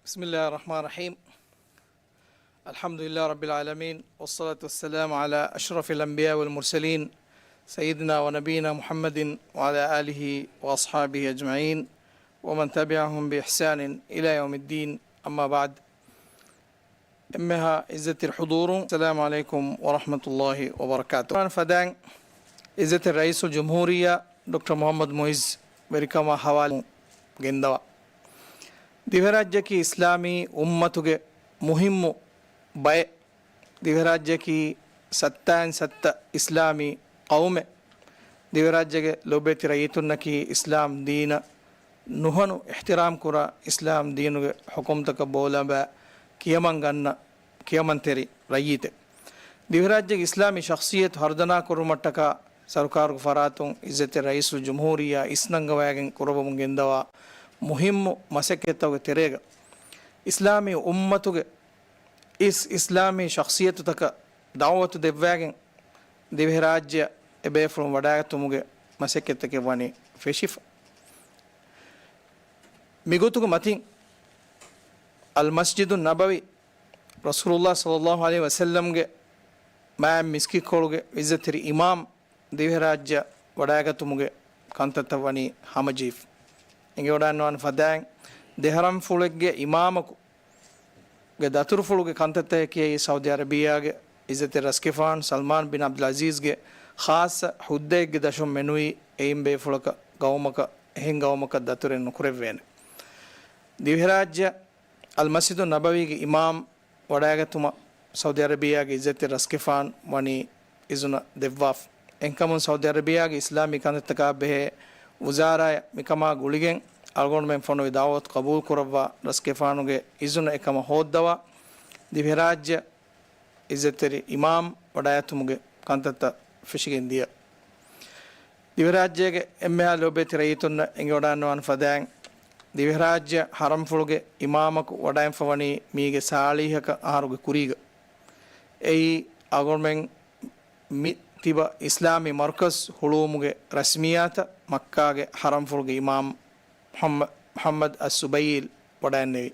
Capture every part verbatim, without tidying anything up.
بسم الله الرحمن الرحيم. الحمد لله رب العالمين، والصلاة والسلام على أشرف الأنبياء والمرسلين، سيدنا ونبينا محمد وعلى آله وأصحابه أجمعين، ومن تبعهم بإحسان إلى يوم الدين، أما بعد. އެންމެހާ އިއްޒަތްތެރި ޙުޟޫރު، السلام عليكم ورحمة الله وبركاته. ފަދައިން އިއްޒަތްތެރި ރައީސުލްޖުމްހޫރިއްޔާ ޑޮކްޓަރ މުޙައްމަދު މުޢިއްޒު ވެރިކަމާ ޙަވާލު ގެންދަވާ. ދިވެހިރާއްޖެއަކީ އިސްލާމީ އުއްމަތުގެ މުހިއްމު ބައެއް. ދިވެހިރާއްޖެއަކީ ސައްތާއިން ސައްތަ އިސްލާމީ ޤައުމެއް. ދިވެހިރާއްޖޭގެ ލޯބިވެތި ރައްޔިތުންނަކީ އިސްލާމް ދީނަށް ނުހަނު އިޙްތިރާމް ކުރާ، އިސްލާމް ދީނުގެ ޙުކުމްތަކަށް ބޯލަނބާ ކިޔަމަން ގަންނަ ކިޔަމަންތެރި ރައްޔިތެއް. ދިވެހިރާއްޖޭގެ އިސްލާމީ ޝަޚްޞިއްޔަތު ހަރުދަނާ ކުރުމަށްޓަކާ ސަރުކާރުގެ ފަރާތުން އިއްޒަތްތެރި ރައީސުލްޖުމްހޫރިއްޔާ އިސްނަންގަވައިގެން ކުރައްވަމުން ގެންދަވާ މުހިއްމު މަސައްކަތްތަކުގެ ތެރޭގަ، އިސްލާމީ އުއްމަތުގެ އިސް އިސްލާމީ ޝަޚްޞިއްޔަތުތަކަށް ދަޢުވަތު ދެއްވައިގެން، ދިވެހިރާއްޖެއަށް އެބޭފުޅުން ވަޑައިގަތުމުގެ މަސައްކަތްތަކެއް ވަނީ ފެށިފަ. މިގޮތުގެ މަތިން، އަލް މަސްޖިދު ނަބަވީ، ރަސޫލުﷲ ޞައްލަﷲ ޢަލައިހި ވަސައްލަމްގެ މާތް މިސްކިތްކޮޅުގެ އިއްޒަތްތެރި އިމާމް ދިވެހިރާއްޖެއަށް ވަޑައިގަތުމުގެ ކަންތައްތައް ވަނީ ހަމަޖެހިފަ. އެނގިވަޑައިގަންނަވާނެ ފަދައިން، ދެ ޙަރަމްފުޅެއްގެ އިމާމަކު ގެ ދަތުރުފުޅުގެ ކަންތައްތަކަކީ ސައުދީ އަރަބިއްޔާގެ އިއްޒަތްތެރި ރަސްގެފާނު ސަލްމާން ބިން ޢަބްދުލް ޢަޒީޒްގެ ޚާއްޞަ ހުއްދައެއްގެ ދަށުން މެނުވީ އެއިން ބޭފުޅަކަށް ޤައުމަކަށް އެހެން ޤައުމަކަށް ދަތުރެއް ނުކުރެއްވޭނެ. ދިވެހިރާއްޖެއަށް އަލްމަސްޖިދު ނަބަވީގެ އިމާމް ވަޑައިގަތުމަށް ސައުދީ އަރަބިއްޔާގެ އިއްޒަތްތެރި ރަސްގެފާނު ވަނީ އިޒުނަ ދެއްވާފަ. އެހެންކަމުން ސައުދީ އަރަބިއްޔާގެ އިސްލާމީ ކަންތައްތަކާ ބެހޭ ވުޒާރާއަށް މިކަމާ ގުޅިގެން އަޅުގަނޑުމެން ފޮނުވި ދަޢުވަތު ޤަބޫލު ކުރައްވާ ރަސްގެފާނުގެ އިޒުނަ އެކަމަށް ހޯއްދަވާ ދިވެހިރާއްޖެ އިއްޒަތްތެރި އިމާމް ވަޑައިގަތުމުގެ ކަންތައްތައް ފެށިގެން ދިޔަ. ދިވެހިރާއްޖޭގެ އެންމެހާ ލޯބިވެތި ރައްޔިތުންނަށް އެނގިވަޑައިގަންނަވާނެ ފަދައިން، ދިވެހިރާއްޖެ ޙަރަމްފުޅުގެ އިމާމަކު ވަޑައިންފަވަނީ މީގެ ސާޅީހަކަށް އަހަރުގެ ކުރީގަ. އެއީ އަޅުގަނޑުމެން މި ތިބަ އިސްލާމީ މަރުކަޒް ހުޅުވުމުގެ ރަސްމިއްޔާތަށް މައްކާގެ ޙަރަމްފުޅުގެ އިމާމް މުޙައްމަ-، މުޙައްމަދު އައްސުބައީލް ވަޑައިންނެވި.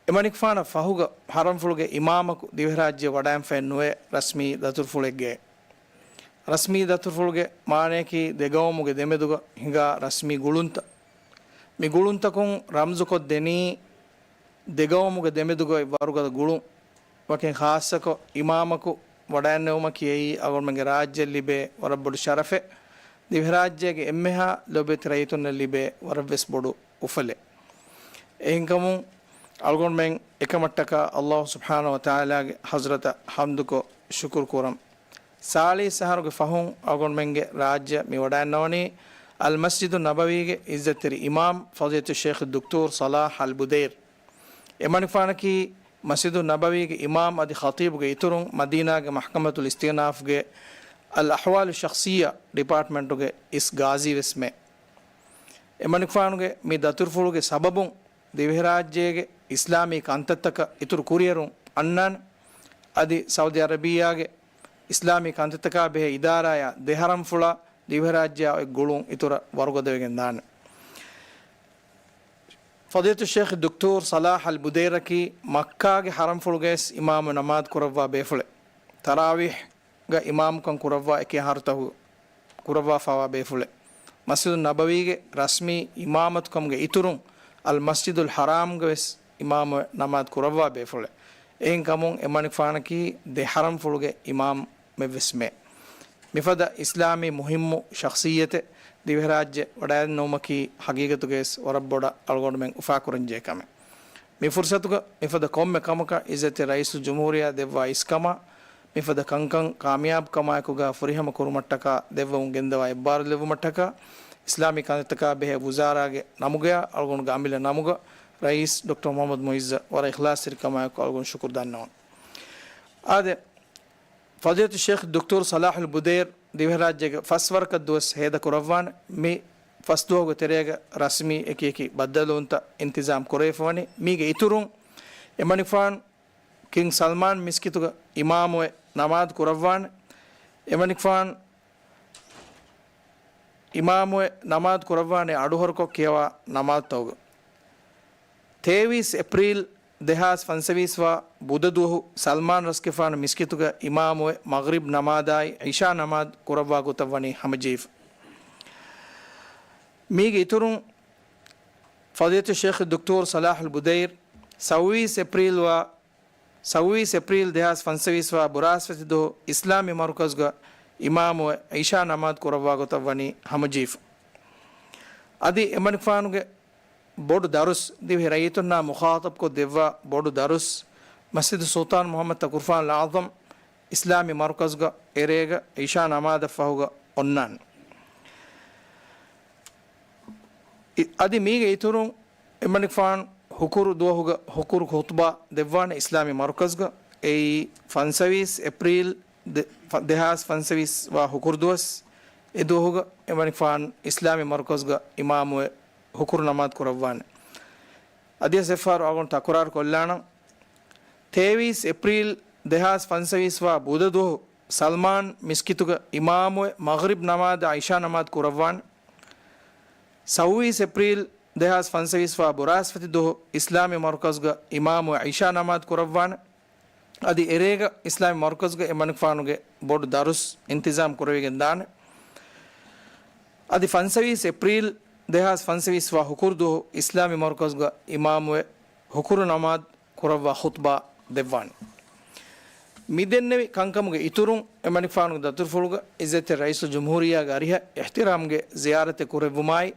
އެމަނިކުފާނަށް ފަހުގަ ޙަރަމްފުޅުގެ އިމާމަކު ދިވެހިރާއްޖެ ވަޑައިންފައެއް ނުވޭ ރަސްމީ ދަތުރުފުޅެއްގައި. ރަސްމީ ދަތުރުފުޅުގެ މާނަޔަކީ ދެގައުމުގެ ދެމެދުގަ ހިނގާ ރަސްމީ ގުޅުންތައް. މި ގުޅުންތަކުން ރަމްޒުކޮށްދެނީ ދެގައުމުގެ ދެމެދުގައި ވަރުގަދަ ގުޅުން. ވަކިން ޚާއްޞަކޮށް އިމާމަކު ވަޑައިންނެވުމަކީ އެއީ އަޅުގަނޑުމެންގެ ރާއްޖެއަށް ލިބޭ ވަރަށް ބޮޑު ޝަރަފެއް. ދިވެހިރާއްޖޭގެ އެންމެހާ ލޯބިވެތި ރައްޔިތުންނަށް ލިބޭ ވަރަށްވެސް ބޮޑު އުފަލެއް. އެހެންކަމުން އަޅުގަނޑުމެން އެކަމަށްޓަކާ ﷲ ސުބްޙާނަހޫ ވަތަޢާލާގެ ޙަޟްރަތަށް ޙަމްދުކޮށް ޝުކުރު ކުރަން. ސާޅީސް އަހަރުގެ ފަހުން އަޅުގަނޑުމެންގެ ރާއްޖެ މި ވަޑައިންނަވަނީ އަލްމަސްޖިދު ނަބަވީގެ އިއްޒަތްތެރި އިމާމް ފަޟީލަތު ޝޭޚް ދުކްތޫރް ޞަލާޙް އަލް ބުދައިރް. އެމަނިކުފާނަކީ މަސްޖިދު ނަބަވީގެ އިމާމް އަދި ޚަޠީބުގެ އިތުރުން މަދީނާގެ މަޙްކަމަތުލް އިސްތިއުނާފްގެ އަލް އަޙްވާލު ޝަޚްޞިއްޔާ ޑިޕާޓްމަންޓުގެ އިސް ގާޒީވެސްމެ. އެމަނިކުފާނުގެ މި ދަތުރުފުޅުގެ ސަބަބުން ދިވެހިރާއްޖޭގެ އިސްލާމީ ކަންތައްތަކަށް އިތުރު ކުރިއެރުން އަންނާނެ. އަދި ސައުދީ އަރަބިއްޔާގެ އިސްލާމީ ކަންތައްތަކާ ބެހޭ އިދާރާޔާ ދެ ޙަރަމްފުޅާ ދިވެހިރާއްޖެއާ އޮތް ގުޅުން އިތުރަށް ވަރުގަދަވެގެން ދާނެ. ފަޟީލަތު ޝޭޚް ދުކްތޫރް ޞަލާޙް އަލް ބުދައިރަކީ މައްކާގެ ޙަރަމްފުޅުގައިވެސް އިމާމު ނަމާދު ކުރައްވާ ބޭފުޅެއް. ތަރާވީޙްގަ އިމާމުކަން ކުރައްވާ އެކި އަހަރުތަކުގަ ކުރައްވާފައިވާ ބޭފުޅެއް. މަސްޖިދު ނަބަވީގެ ރަސްމީ އިމާމަތުކަމުގެ އިތުރުން އަލް މަސްޖިދުލް ޙަރާމްގަވެސް އިމާމުވެ ނަމާދު ކުރައްވާ ބޭފުޅެއް. އެހެންކަމުން އެމަނިކުފާނަކީ ދެ ޙަރަމްފުޅުގެ އިމާމް މެއްވެސްމެ. މިފަދަ އިސްލާމީ މުހިއްމު ޝަޚްޞިއްޔަތެއް ދިވެހިރާއްޖެ ވަޑައިންނެވުމަކީ ޙަޤީޤަތުގައިވެސް ވަރަށް ބޮޑަށް އަޅުގަނޑުމެން އުފާކުރަންޖެހޭ ކަމެއް. މި ފުރުޞަތުގަ މިފަދަ ކޮންމެ ކަމަކަށް އިއްޒަތްތެރި ރައީސުލްޖުމްހޫރިއްޔާ ދެއްވާ އިސްކަމާ، މިފަދަ ކަންކަން ކާމިޔާބުކަމާއެކުގަ ފުރިހަމަ ކުރުމަށްޓަކާ ދެއްވަމުން ގެންދަވާ އެއްބާރުލެއްވުމަށްޓަކާ، އިސްލާމީ ކަންތައްތަކާ ބެހޭ ވުޒާރާގެ ނަމުގަޔާ އަޅުގަނޑުގެ އަމިއްލަ ނަމުގަ ރައީސް ޑޮކްޓަރ މުޙައްމަދު މުޢިއްޒަށް ވަރަށް އިޚްލާޞްތެރިކަމާއެކު އަޅުގަނޑު ޝުކުރު ދަންނަވަން. އާދެ، ފަޟީލަތު ޝޭޚް ދުކްތޫރް ޞަލާޙުލް ބުދައިރް ދިވެހިރާއްޖޭގެ ފަސް ވަރަކަށް ދުވަސް ހޭދަ ކުރައްވާނެ. މި ފަސް ދުވަހުގެ ތެރޭގަ ރަސްމީ އެކި އެކި ބައްދަލުވުންތައް އިންތިޒާމް ކުރެވިފަވަނީ. މީގެ އިތުރުން އެމަނިކުފާނު ކިންގް ސަލްމާން މިސްކިތުގަ އިމާމުވެ ނަމާދު ކުރައްވާނެ. އެމަނިކުފާނު އިމާމުވެ ނަމާދު ކުރައްވާނެ އަޑުހަރުކޮށް ކިޔަވާ ނަމާދުތަކުގަ. ތޭވީސް އޭޕްރީލް ދެހާސް ފަންސަވީސް ވާ ބުދަ ދުވަހު ސަލްމާން ރަސްގެފާނު މިސްކިތުގަ އިމާމުވެ، މަޣްރިބް ނަމާދާއި އިޝާ ނަމާދު ކުރައްވާ ގޮތަށް ވަނީ ހަމަޖެހިފަ. މީގެ އިތުރުން، ފަޟީލަތު ޝޭޚް ދޮކްޓޯރު ޞަލާޙުލް ބުދައިރް ސައްވީސް އޭޕްރީލް ވާ، ސައްވީސް އޭޕްރީލް ދެހާސް ފަންސަވީސް ވާ ބުރާސްފަތި ދުވަހު އިސްލާމީ މަރުކަޒުގަ އިމާމުވެ، އިޝާ ނަމާދު ކުރައްވާ ގޮތަށް ވަނީ ހަމަޖެހިފަ. އަދި އެމަނިކުފާނުގެ ބޮޑު ދަރުސް ދިވެހި ރައްޔިތުންނާ މުޚާޠަބްކޮށް ދެއްވާ ބޮޑު ދަރުސް މަސްޖިދު ސުލްޠާން މުޙައްމަދު ތަކުރުފާނުލް އަޢްޒަމް އިސްލާމީ މަރުކަޒުގަ އެރޭގަ އިޝާ ނަމާދަށް ފަހުގަ އޮންނާނެ. އި-، އަދި މީގެ އިތުރުން އެމަނިކުފާނު ހުކުރު ދުވަހުގަ ހުކުރު ޚުޠުބާ ދެއްވާނެ އިސްލާމީ މަރުކަޒުގަ. އެއީ ފަންސަވީސް އޭޕްރީލް ދެ-، ފަ-، ދެހާސް ފަންސަވީސް ވާ ހުކުރު ދުވަސް. އެ ދުވަހުގަ އެމަނިކުފާނު އިސްލާމީ މަރުކަޒުގަ އިމާމުވެ، ހުކުރު ނަމާދު ކުރައްވާނެ. އަދިވެސް އެއްފަހަރު އަޅުގަނޑު ތަކުރާރު ކޮށްލާނަން. ތޭވީސް އޭޕްރީލް ދެހާސް ފަންސަވީސް ވާ ބުދަ ދުވަހު ސަލްމާން މިސްކިތުގަ އިމާމުވެ، މަޣްރިބް ނަމާދާ އިޝާ ނަމާދު ކުރައްވާނެ. ސައްވީސް އޭޕްރީލް ދެހާސް ފަންސަވީސް ވާ ބުރާސްފަތި ދުވަހު އިސްލާމީ މަރުކަޒުގަ އިމާމުވެ، އިޝާ ނަމާދު ކުރައްވާނެ. އަދި އެރޭގަ އިސްލާމީ މަރުކަޒުގަ އެމަނިކުފާނުގެ ބޮޑު ދަރުސް އިންތިޒާމް ކުރެވިގެން ދާނެ. އަދި ފަންސަވީސް އޭޕްރީލް ދެހާސް ފަންސަވީސް ވާ ހުކުރު ދުވަހު އިސްލާމީ މަރުކަޒުގަ އިމާމުވެ، ހުކުރު ނަމާދު ކުރައްވާ ޚުޠުބާ ދެއްވާނެ. މި ދެންނެވި ކަންކަމުގެ އިތުރުން، އެމަނިކުފާނުގެ ދަތުރުފުޅުގަ އިއްޒަތްތެރި ރައީސުލްޖުމްހޫރިއްޔާގެ އަރިހަށް އިޙްތިރާމްގެ ޒިޔާރަތެއް ކުރެއްވުމާއި،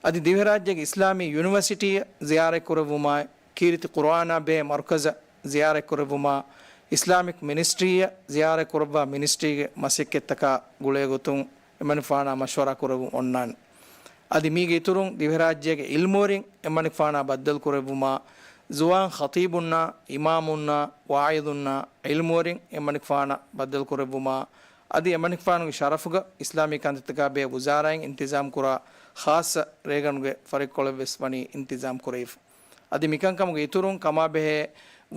އަދި ދިވެހިރާއްޖޭގެ އިސްލާމީ ޔުނިވަރސިޓީއަށް ޒިޔާރަތް ކުރެއްވުމާއި، ކީރިތި ޤުރުއާނާ ބެހޭ މަރުކަޒަށް ޒިޔާރަތްކުރެއްވުމާ، އިސްލާމިކް މިނިސްޓްރީއަށް ޒިޔާރަތްކުރައްވާ މިނިސްޓްރީގެ މަސައްކަތްތަކާ ގުޅޭގޮތުން އެމަނިކުފާނާ މަޝްވަރާ ކުރެއްވުން އޮންނާނެ. އަދި މީގެ އިތުރުން ދިވެހިރާއްޖޭގެ އިލްމުވެރިން އެމަނިކުފާނާ ބައްދަލުކުރެއްވުމާ، ޒުވާން ޚަތީބުންނާ، އިމާމުންނާ، ވާޢިޡުންނާ، ޢިލްމުވެރިން އެމަނިކުފާނަށް ބައްދަލުކުރެއްވުމާ، އަދި އެމަނިކުފާނުގެ ޝަރަފުގަ އިސްލާމީ ކަންތައްތަކާ ބެހޭ ވުޒާރާއިން އިންތިޒާމްކުރާ ޚާއްޞަ ރޭގަނޑުގެ ފަރިއްކޮޅެއްވެސް ވަނީ އިންތިޒާމް ކުރެވިފަ. އަދި މިކަންކަމުގެ އިތުރުން ކަމާބެހޭ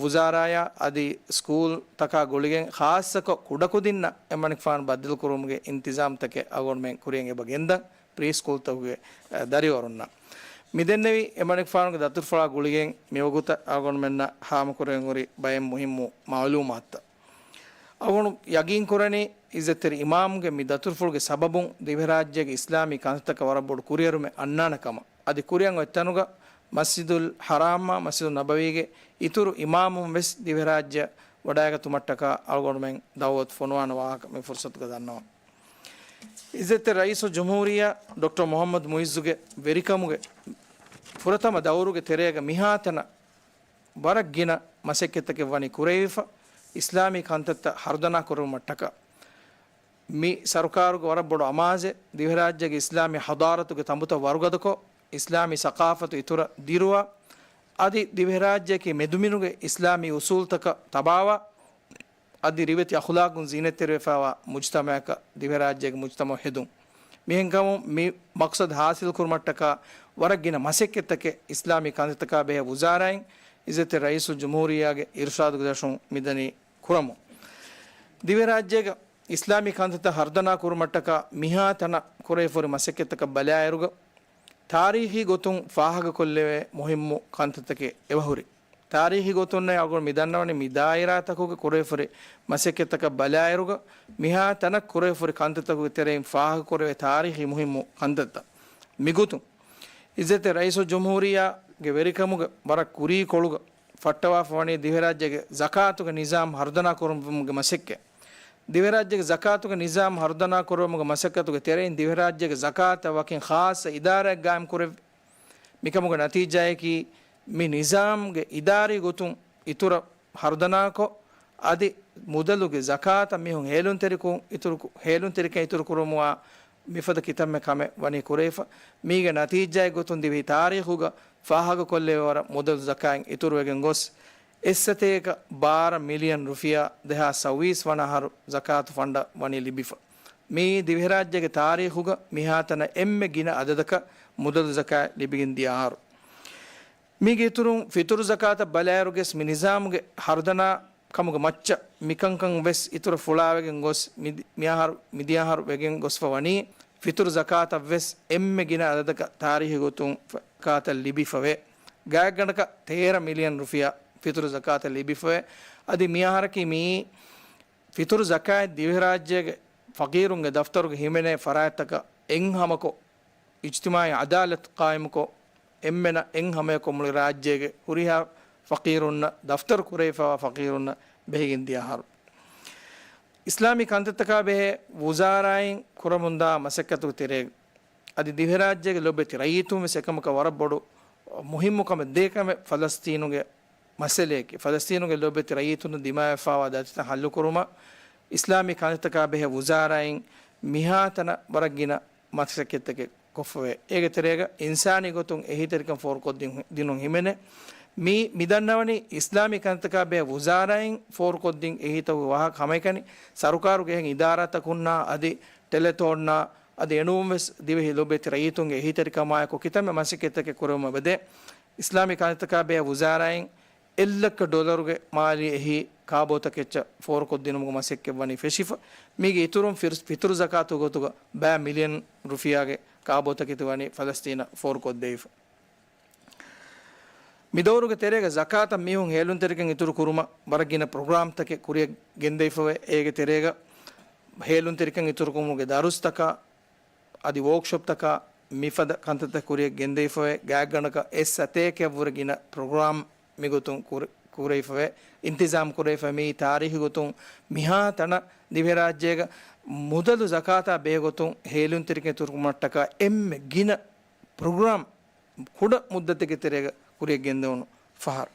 ވުޒާރާޔާ އަދި ސްކޫލްތަކާ ގުޅިގެން ޚާއްޞަކޮށް ކުޑަކުދިންނަށް އެމަނިކުފާނު ބައްދަލުކުރުމުގެ އިންތިޒާމްތަކެއް އަޅުގަނޑުމެން ކުރިޔަށް އެބަ ގެންދަން ޕްރީ ސްކޫލްތަކުގެ، އަ، ދަރިވަރުންނަށް. މިދެންނެވި އެމަނިކުފާނުގެ ދަތުރުފުޅާ ގުޅިގެން މިވަގުތަށް އަޅުގަނޑުމެންނަށް ހާމަކުރެވެން ހުރި ބައެއް މުހިއްމު މަޢުލޫމާތުތައް. އަޅުގަނޑު ޔަގީންކުރަނީ އިއްޒަތްތެރި އިމާމުގެ މި ދަތުރުފުޅުގެ ސަބަބުން ދިވެހިރާއްޖޭގެ އިސްލާމީ ކަންތައްތަކަށް ވަރަށް ބޮޑު ކުރިއެރުމެއް އަންނާނެ ކަމަށް. އަދި ކުރިއަށް އޮތް ތަނުގަ މަސްޖިދުލް ޙަރާމާ މަސްޖިދު ނަބަވީގެ އިތުރު އިމާމުން ވެސް ދިވެހިރާއްޖެއަށް ވަޑައިގަތުމަށްޓަކާ އަޅުގަނޑުމެން ދަޢުވަތު ފޮނުވާނެ ވާހަކަ މި ފުރުޞަތުގަ ދަންނަވަން. އިއްޒަތްތެރި ރައީސުލްޖުމްހޫރިއްޔާ ޑޮކްޓަރ މުޙައްމަދު މުޢިއްޒުގެ ވެރިކަމުގެ ފުރަތަމަ ދައުރުގެ ތެރޭގަ މިހާތަނަށް ވަރަށް ގިނަ މަސައްކަތްތަކެއް ވަނީ ކުރެވިފަ، އިސްލާމީ ކަންތައްތައް ހަރުދަނާ ކުރުމަށްޓަކާ. މި ސަރުކާރުގެ ވަރަށް ބޮޑު އަމާޒެއް، ދިވެހިރާއްޖޭގެ އިސްލާމީ ޙަޟާރަތުގެ ތަނބުތައް ވަރުގަދަކޮށް، އިސްލާމީ ސަޤާފަތު އިތުރަށް ދިރުވާ، އަދި ދިވެހިރާއްޖެއަކީ މެދުމިނުގެ އިސްލާމީ އުސޫލްތަކަށް ތަބާވާ، އަދި ރިވެތި އަޚުލާޤުން ޒީނަތްތެރިވެފައިވާ މުޖްތަމަޢަކަށް ދިވެހިރާއްޖޭގެ މުޖްތަމަޢު ހެދުން. މިހެންކަމުން މި މަޤްޞަދު ޙާޞިލްކުރުމަށްޓަކާ ވަރަށް ގިނަ މަސައްކަތްތަކެއް އިސްލާމީ ކަންތައްތަކާ ބެހޭ ވުޒާރާއިން އިއްޒަތްތެރި ރައީސުލްޖުމްހޫރިއްޔާގެ އިރުޝާދުގެ ދަށުން މިދަނީ ކުރަމުން. ދިވެހިރާއްޖޭގަ އިސްލާމީ ކަންތައްތައް ހަރުދަނާ ކުރުމަށްޓަކާ މިހާތަނަށް ކުރެވިފަހުރި މަސައްކަތްތަކަށް ބަލާއިރުގަ، ތާރީޚީ ގޮތުން ފާހަގަކޮށްލެވޭ މުހިއްމު ކަންތައްތަކެއް އެބަހުރި. ތާރީޚީ ގޮތުންނޭ އަޅުގަނޑު މި ދަންނަވަނީ މި ދާއިރާތަކުގަ ކުރެވިފަހުރި މަސައްކަތްތަކަށް ބަލާއިރުގަ، މިހާތަނަށް ކުރެވިފަހުރި ކަންތައްތަކުގެ ތެރެއިން ފާހަގަކުރެވޭ ތާރީޚީ މުހިއްމު ކަންތައްތައް. މިގޮތުން، އިއްޒަތްތެރި ރައީސުލްޖުމްހޫރިއްޔާގެ ވެރިކަމުގެ ވަރަށް ކުރީކޮޅުގަ ފައްޓަވާފަ ވަނީ ދިވެހިރާއްޖޭގެ ޒަކާތުގެ ނިޒާމް ހަރުދަނާ ކުރުމުގެ މަސައްކަތް. ދިވެހިރާއްޖޭގެ ޒަކާތުގެ ނިޒާމް ހަރުދަނާ ކުރުމުގެ މަސައްކަތުގެ ތެރެއިން ދިވެހިރާއްޖޭގެ ޒަކާތަށް ވަކިން ޚާއްޞަ އިދާރާއެއް ގާއިމް ކުރެވި. މިކަމުގެ ނަތީޖާއަކީ، މި ނިޒާމްގެ އިދާރީ ގޮތުން އިތުރަށް ހަރުދަނާކޮށް، އަދި މުދަލުގެ ޒަކާތަށް މީހުން ހޭލުންތެރިކު-، އިތުރު ކު-، ހޭލުންތެރިކަން އިތުރު ކުރުމުވާ މިފަދަ ކިތަންމެ ކަމެއް ވަނީ ކުރެވިފަ. މީގެ ނަތީޖާއެއް ގޮތުން ދިވެހި ތާރީޚުގަ ފާހަގަކޮށްލެވޭ ވަރަށް މުދަލު ޒަކާތް އިތުރުވެގެން ގޮސް، އެއްސަތޭކަ ބާރަ މިލިއަން ރުފިޔާ ދެހާސް ސައުވީސް ވަނަ އަހަރު ޒަކާތު ފަންޑަށް ވަނީ ލިބިފަ. މިއީ ދިވެހިރާއްޖޭގެ ތާރީޚުގަ މިހާތަނަށް އެންމެ ގިނަ އަދަދަކަށް މުދަލު ޒަކާތް ލިބިގެން ދިޔަ އަހަރު. މީގެ އިތުރުން، ފިތުރު ޒަކާތަށް ބަލާއިރުގެސް މި ނިޒާމުގެ ހަރުދަނާ ކަމުގެ މައްޗަށް މިކަންކަން ވެސް އިތުރަށް ފުޅާވެގެން ގޮސް، މި-، މިއަހަރު، މިދިޔަ އަހަރު ވެގެން ގޮސްފަ ވަނީ، ފިތުރު ޒަކާތަށް ވެސް އެންމެ ގިނަ އަދަދަކަށް ތާރީޚީ ގޮތުން ފަ-، ޒަކާތަށް ލިބިފަވޭ. ގާތްގަނޑަކަށް ތޭރަ މިލިއަން ރުފިޔާ ފިތުރު ޒަކާތަށް ލިބިފައި. އަދި މިއަހަރަކީ މިއީ ފިތުރު ޒަކާތް ދިވެހިރާއްޖޭގެ ފަޤީރުންގެ ދަފްތަރުގެ ހިމެނޭ ފަރާތްތަކަށް އެއްހަމަކޮށް، އިޖްތިމާޢީ ޢަދާލަތު ޤާއިމުކޮށް، އެންމެނަށް އެއްހަމަޔަކޮށް މުޅި ރާއްޖޭގެ ހުރިހާ ފަޤީރުންނަށް، ދަފްތަރު ކުރެވިފައިވާ ފަޤީރުންނަށް ބެހިގެން ދިޔަ އަހަރު. އިސްލާމީ ކަންތައްތަކާ ބެހޭ ވުޒާރާއިން ކުރަމުންދާ މަސައްކަތުގެ ތެރޭގަ އަދި ދިވެހިރާއްޖޭގެ ލޮބުވެތި ރައްޔިތުން ވެސް އެކަމަކަށް ވަރަށް ބޮޑު މުހިއްމު ކަމެއް ދޭ ކަމެއް ފަލަސްތީނުގެ މައްސަލަޔަކީ. ފަލަސްތީނުގެ ލޮބުވެތި ރައްޔިތުންނަށް ދިމާވެފައިވާ ދަތިތައް ހައްލުކުރުމަށް އިސްލާމީ ކަންތައްތަކާ ބެހޭ ވުޒާރާއިން މިހާތަނަށް ވަރަށް ގިނަ މަސައްކަތްތަކެއް ކޮށްފަވޭ. އޭގެ ތެރޭގަ އިންސާނީ ގޮތުން އެހީތެރިކަން ފޯރުކޮށްދިނުން ހިމެނޭ. މި، މި ދަންނަވަނީ އިސްލާމީ ކަންތަކާ ބެހޭ ވުޒާރާއިން ފޯރުކޮށްދިން އެހީތަކުގެ ވާހަކަ ހަމައެކަނި، ސަރުކާރުގެ އެހެން އިދާރާތަކުންނާ އަދި ޓެލެތޯންނާ އަދި އެނޫން ވެސް ދިވެހި ލޮބުވެތި ރައްޔިތުންގެ އެހީތެރިކަމާއެކު ކިތަންމެ މަސައްކަތްތަކެއް ކުރެވުމަށް ވެދޭ. އިސްލާމީ ކަންތަކާ ބެހޭ ވުޒާރާއިން އެއްލައްކަ ޑޮލަރުގެ މާލީ އެހީ ކާބޯތަކެއްޗަށް ފޯރުކޮށްދިނުމުގެ މަސައްކަތް ވަނީ ފެށިފަ. މީގެ އިތުރުން ފިރު-، ފިތުރު ޒަކާތު ގޮތުގަ ބައި މިލިއަން ރުފިޔާގެ ކާބޯތަކެތި ވަނީ ފަލަސްތީނަށް ފޯރުކޮށްދެވިފަ. މި ދައުރުގެ ތެރޭގަ ޒަކާތަށް މީހުން ހޭލުންތެރިކަން އިތުރު ކުރުމަށް ވަރަށް ގިނަ ޕްރޮގްރާމްތަކެއް ކުރިއަށް ގެންދެވިފަވޭ. އޭގެ ތެރޭގަ ހޭލުންތެރިކަން އިތުރުކުރުމުގެ ދަރުސްތަކާ އަދި ވޯކްޝޮޕްތަކާ މިފަދަ ކަންތައްތައް ކުރިއަށް ގެންދެވިފަވޭ. ގާތްގަނޑަކަށް އެއް ސަތޭކައަށްވުރެ ގިނަ ޕްރޮގްރާމް މިގޮތުން ކުރ-، ކުރެވިފަވޭ. އިންތިޒާމް ކުރެވިފަ މިއީ ތާރީޚީ ގޮތުން މިހާ ތަނަށް ދިވެހިރާއްޖޭގަ މުދަލު ޒަކާތާ ބެހޭގޮތުން ހޭލުންތެރިކަން އިތުރުކުރުމަށްޓަކާ އެންމެ ގިނަ ޕްރޮގްރާމް ކުޑަ މުއްދަތެއްގެ ތެރޭގަ ކުރިއަށް ގެންދެވުނު ފަހަރު.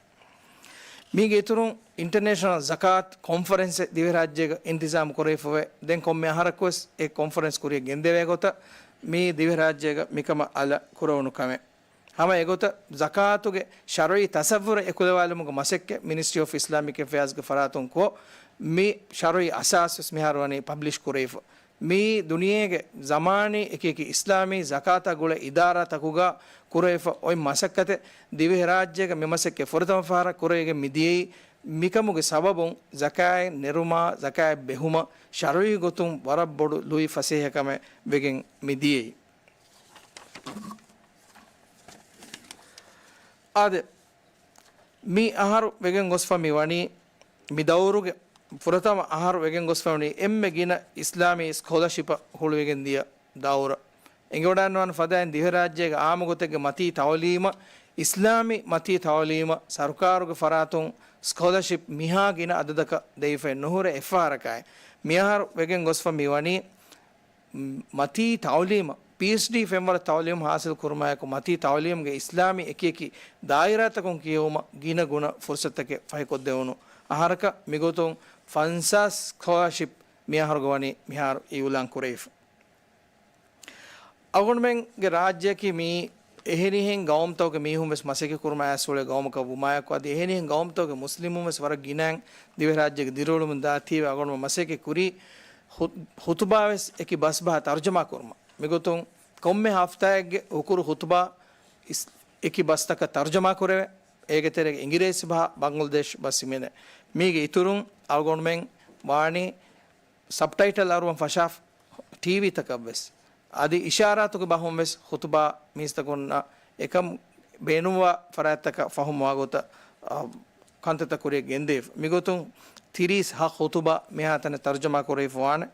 މީގެ އިތުރުން އިންޓަރނޭޝަނަލް ޒަކާތް ކޮންފަރެންސެއް ދިވެހިރާއްޖޭގަ އިންތިޒާމް ކުރެވިފަވޭ. ދެން ކޮންމެ އަހަރަކުވެސް އެ ކޮންފަރެންސް ކުރިއަށް ގެންދެވޭ ގޮތަށް މީ ދިވެހިރާއްޖޭގަ މިކަމަށް އަލަށް ކުރެވުނު ކަމެއް. ހަމަ އެގޮތަށް ޒަކާތުގެ ޝަރުޢީ ތަޞައްވުރެއް އެކުލަވާލުމުގެ މަސައްކަތް މިނިސްޓްރީ އޮފް އިސްލާމިކް އެފެއާޒްގެ ފަރާތުން ކޮށް، މި ޝަރުޢީ އަސާސް ވެސް މިހާރު ވަނީ ޕަބްލިޝް ކުރެވިފަ. މިއީ ދުނިޔޭގެ ޒަމާނީ އެކިއެކި އިސްލާމީ ޒަކާތާ ގުޅޭ އިދާރާތަކުގަ ކުރެވިފަ އޮތް މަސައްކަތެއް. ދިވެހިރާއްޖޭގަ މި މަސައްކަތް ފުރަތަމަ ފަހަރަށް ކުރެވިގެން މިދިޔައީ. މިކަމުގެ ސަބަބުން ޒަކާތް ނެރުމާ، ޒަކާތް ބެހުމަށް ޝަރުޢީ ގޮތުން ވަރަށް ބޮޑު ލުއި ފަސޭހަކަމެއް ވެގެން މިދިޔައީ. އާދެ، މި އަހަރު ވެގެން ގޮސްފަ މި ވަނީ، މި ދައުރުގެ ފުރަތަމަ އަހަރު ވެގެން ގޮސްފަ ވަނީ އެންމެ ގިނަ އިސްލާމީ ސްކޮލަޝިޕަށް ހުޅުވިގެން ދިޔަ ދައުރަށް. އެނގިވަޑައިގަންނަވާނެ ފަދައިން ދިވެހިރާއްޖޭގެ އާއްމު ގޮތެއްގެ މަތީ ތައުލީމަށް، އިސްލާމީ މަތީ ތައުލީމަށް ސަރުކާރުގެ ފަރާތުން ސްކޮލަޝިޕް މިހާ ގިނަ އަދަދަކަށް ދެވިފައެއް ނުހުރޭ އެއްފަހަރަކާއި. މިއަހަރު ވެގެން ގޮސްފަ މިވަނީ، މަތީ ތައުލީމަށް، ޕީއެޗްޑީ ފެންވަރަށް ތައުލީމު ހާސިލް ކުރުމާއެކު، މަތީ ތައުލީމުގެ އިސްލާމީ އެކިއެކި ދާއިރާތަކުން ކިޔެވުމަށް ގިނަ ގުނަ ފުރުސަތުތަކެއް ފަހިކޮށްދެވުނު އަހަރަކަށް. މިގޮތުން ފަންސާސް ސްކޮލާޝިޕް މިއަހަރުގަ ވަނީ މިހާރު އިއުލާން ކުރެވިފަ. އަޅުގަނޑުމެންގެ ރާއްޖެއަކީ މިއީ އެހެނިހެން ގައުމުތަކުގެ މީހުން ވެސް މަސައްކަތް ކުރުމަށް އައިސް އުޅޭ ގައުމަކަށް ވުމާއެކު، އަދި އެހެނިހެން ގައުމުތަކުގެ މުސްލިމުން ވެސް ވަރަށް ގިނައިން ދިވެހިރާއްޖޭގެ ދިރިއުޅުމުން ދާތީވެ އަޅުގަނޑުމެން މަސައްކަތް ކުރީ ހު-، ހުތުބާ ވެސް އެކި ބަސް ބަހަށް ތަރުޖަމާ ކުރުމަށް. މިގޮތުން ކޮންމެ ހަފްތާއެއްގެ ހުކުރު ހުތުބާ އިސް-، އެކި ބަސްތަކަށް ތަރުޖަމާ ކުރެވޭ. އޭގެ ތެރޭގަ އިނގިރޭސި ބަހަށް ބަންގްލަދޭޝް ބަސް ހިމެނޭ. މީގެ އިތުރުން އަޅުގަނޑުމެން ވާނީ ސަބްޓައިޓަލް އަރުވަން ފަށާފަ ޓީވީތަކަށްވެސް. އަދި އިޝާރާތުގެ ބަހުން ވެސް ޚުތުބާ މީސްތަކުންނަށް އެކަން ބޭނުންވާ ފަރާތްތަކަށް ފަހުމުވާ ގޮތަށް، އަ، ކަންތައްތައް ކުރިއަށް ގެންދެވިފަ. މިގޮތުން ތިރީސް ހަ ޚުތުބާ މިހާތަނަށް ތަރުޖަމާ ކުރެވިފަ ވާނެ.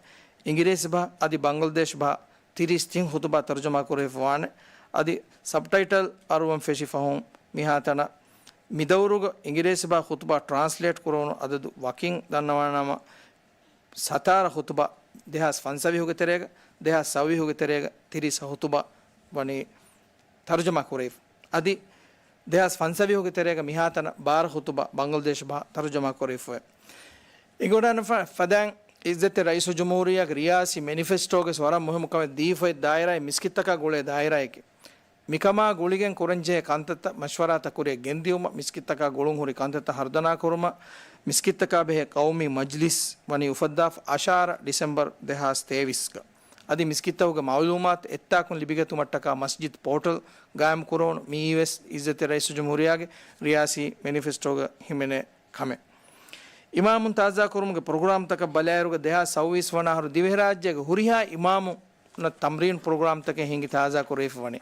އިނގިރޭސި ބަހަށް އަދި ބަންގްލަދޭޝް ބަހަށް ތިރީސް ތިން ޚުތުބާ ތަރުޖަމާ ކުރެވިފަ ވާނެ. އަދި ސަބްޓައިޓަލް އަރުވަން ފެށި ފަހުން މިހާތަނަށް މިދައުރުގަ އިނގިރޭސި ބަހަށް ޚުތުބާ ޓްރާންސްލޭޓް ކުރެވުނު އަދަދު ވަކިން ދަންނަވާނަމަ، ސަތާރަ ޚުތުބާ ދެހާސް ފަންސަވީހުގެ ތެރޭގަ، ދެހާސް ސައުވީހުގެ ތެރޭގަ ތިރީސް ޚުތުބާ ވަނީ ތަރުޖަމާ ކުރެވިފަ. އަދި ދެހާސް ފަންސަވީހުގެ ތެރޭގަ މިހާތަނަށް ބާރަ ޚުތުބާ ބަންގްލަދޭޝް ބަހަށް ތަރުޖަމާ ކުރެވިފަ. އެނގިވަޑައިގަންނަވާ ފަ-، ފަދައިން އިއްޒަތްތެރި ރައީސުލްޖުމްހޫރިއްޔާގެ ރިޔާސީ މެނިފެސްޓޯގެ ވަރަށް މުހިއްމު ކަމެއް ދީފައި ދާއިރާއިން މިސްކިތްތަކާ ގުޅޭ ދާއިރާއެކޭ. މިކަމާ ގުޅިގެން ކުރަންޖެހޭ ކަންތައްތައް މަޝްވަރާތައް ކުރިއަށް ގެންދިއުމަށް، މިސްކިތްތަކާ ގުޅުން ހުރި ކަންތައްތައް ހަރުދަނާ ކުރުމަށް، މިސްކިތްތަކާ ބެހޭ ޤައުމީ މަޖްލިސް ވަނީ އުފައްދާފަ އަށާރަ ޑިސެމްބަރު ދެހާސް ތޭވީސްގަ. އަދި މިސްކިތްތަކުގެ މަޢުލޫމާތު އެއްތާކުން ލިބިގަތުމަށްޓަކާ މަސްޖިދު ޕޯޓަލް ގާއިމް ކުރެވުނު. މިއީވެސް އިއްޒަތްތެރި ރައީސުލްޖުމްހޫރިއްޔާގެ ރިޔާސީ މެނިފެސްޓޯގަ ހިމެނޭ ކަމެއް. އިމާމުން ތާޒާކުރުމުގެ ޕްރޮގްރާމްތަކަށް ބަލާއިރުގަ ދެހާސް ސައުވީސް ވަނަ އަހަރު ދިވެހިރާއްޖޭގެ ހުރިހާ އިމާމުންނަށް ތަމްރީން ޕްރޮގްރާމްތަކެއް ހިންގި ތާޒާކުރެވިފަ ވަނީ.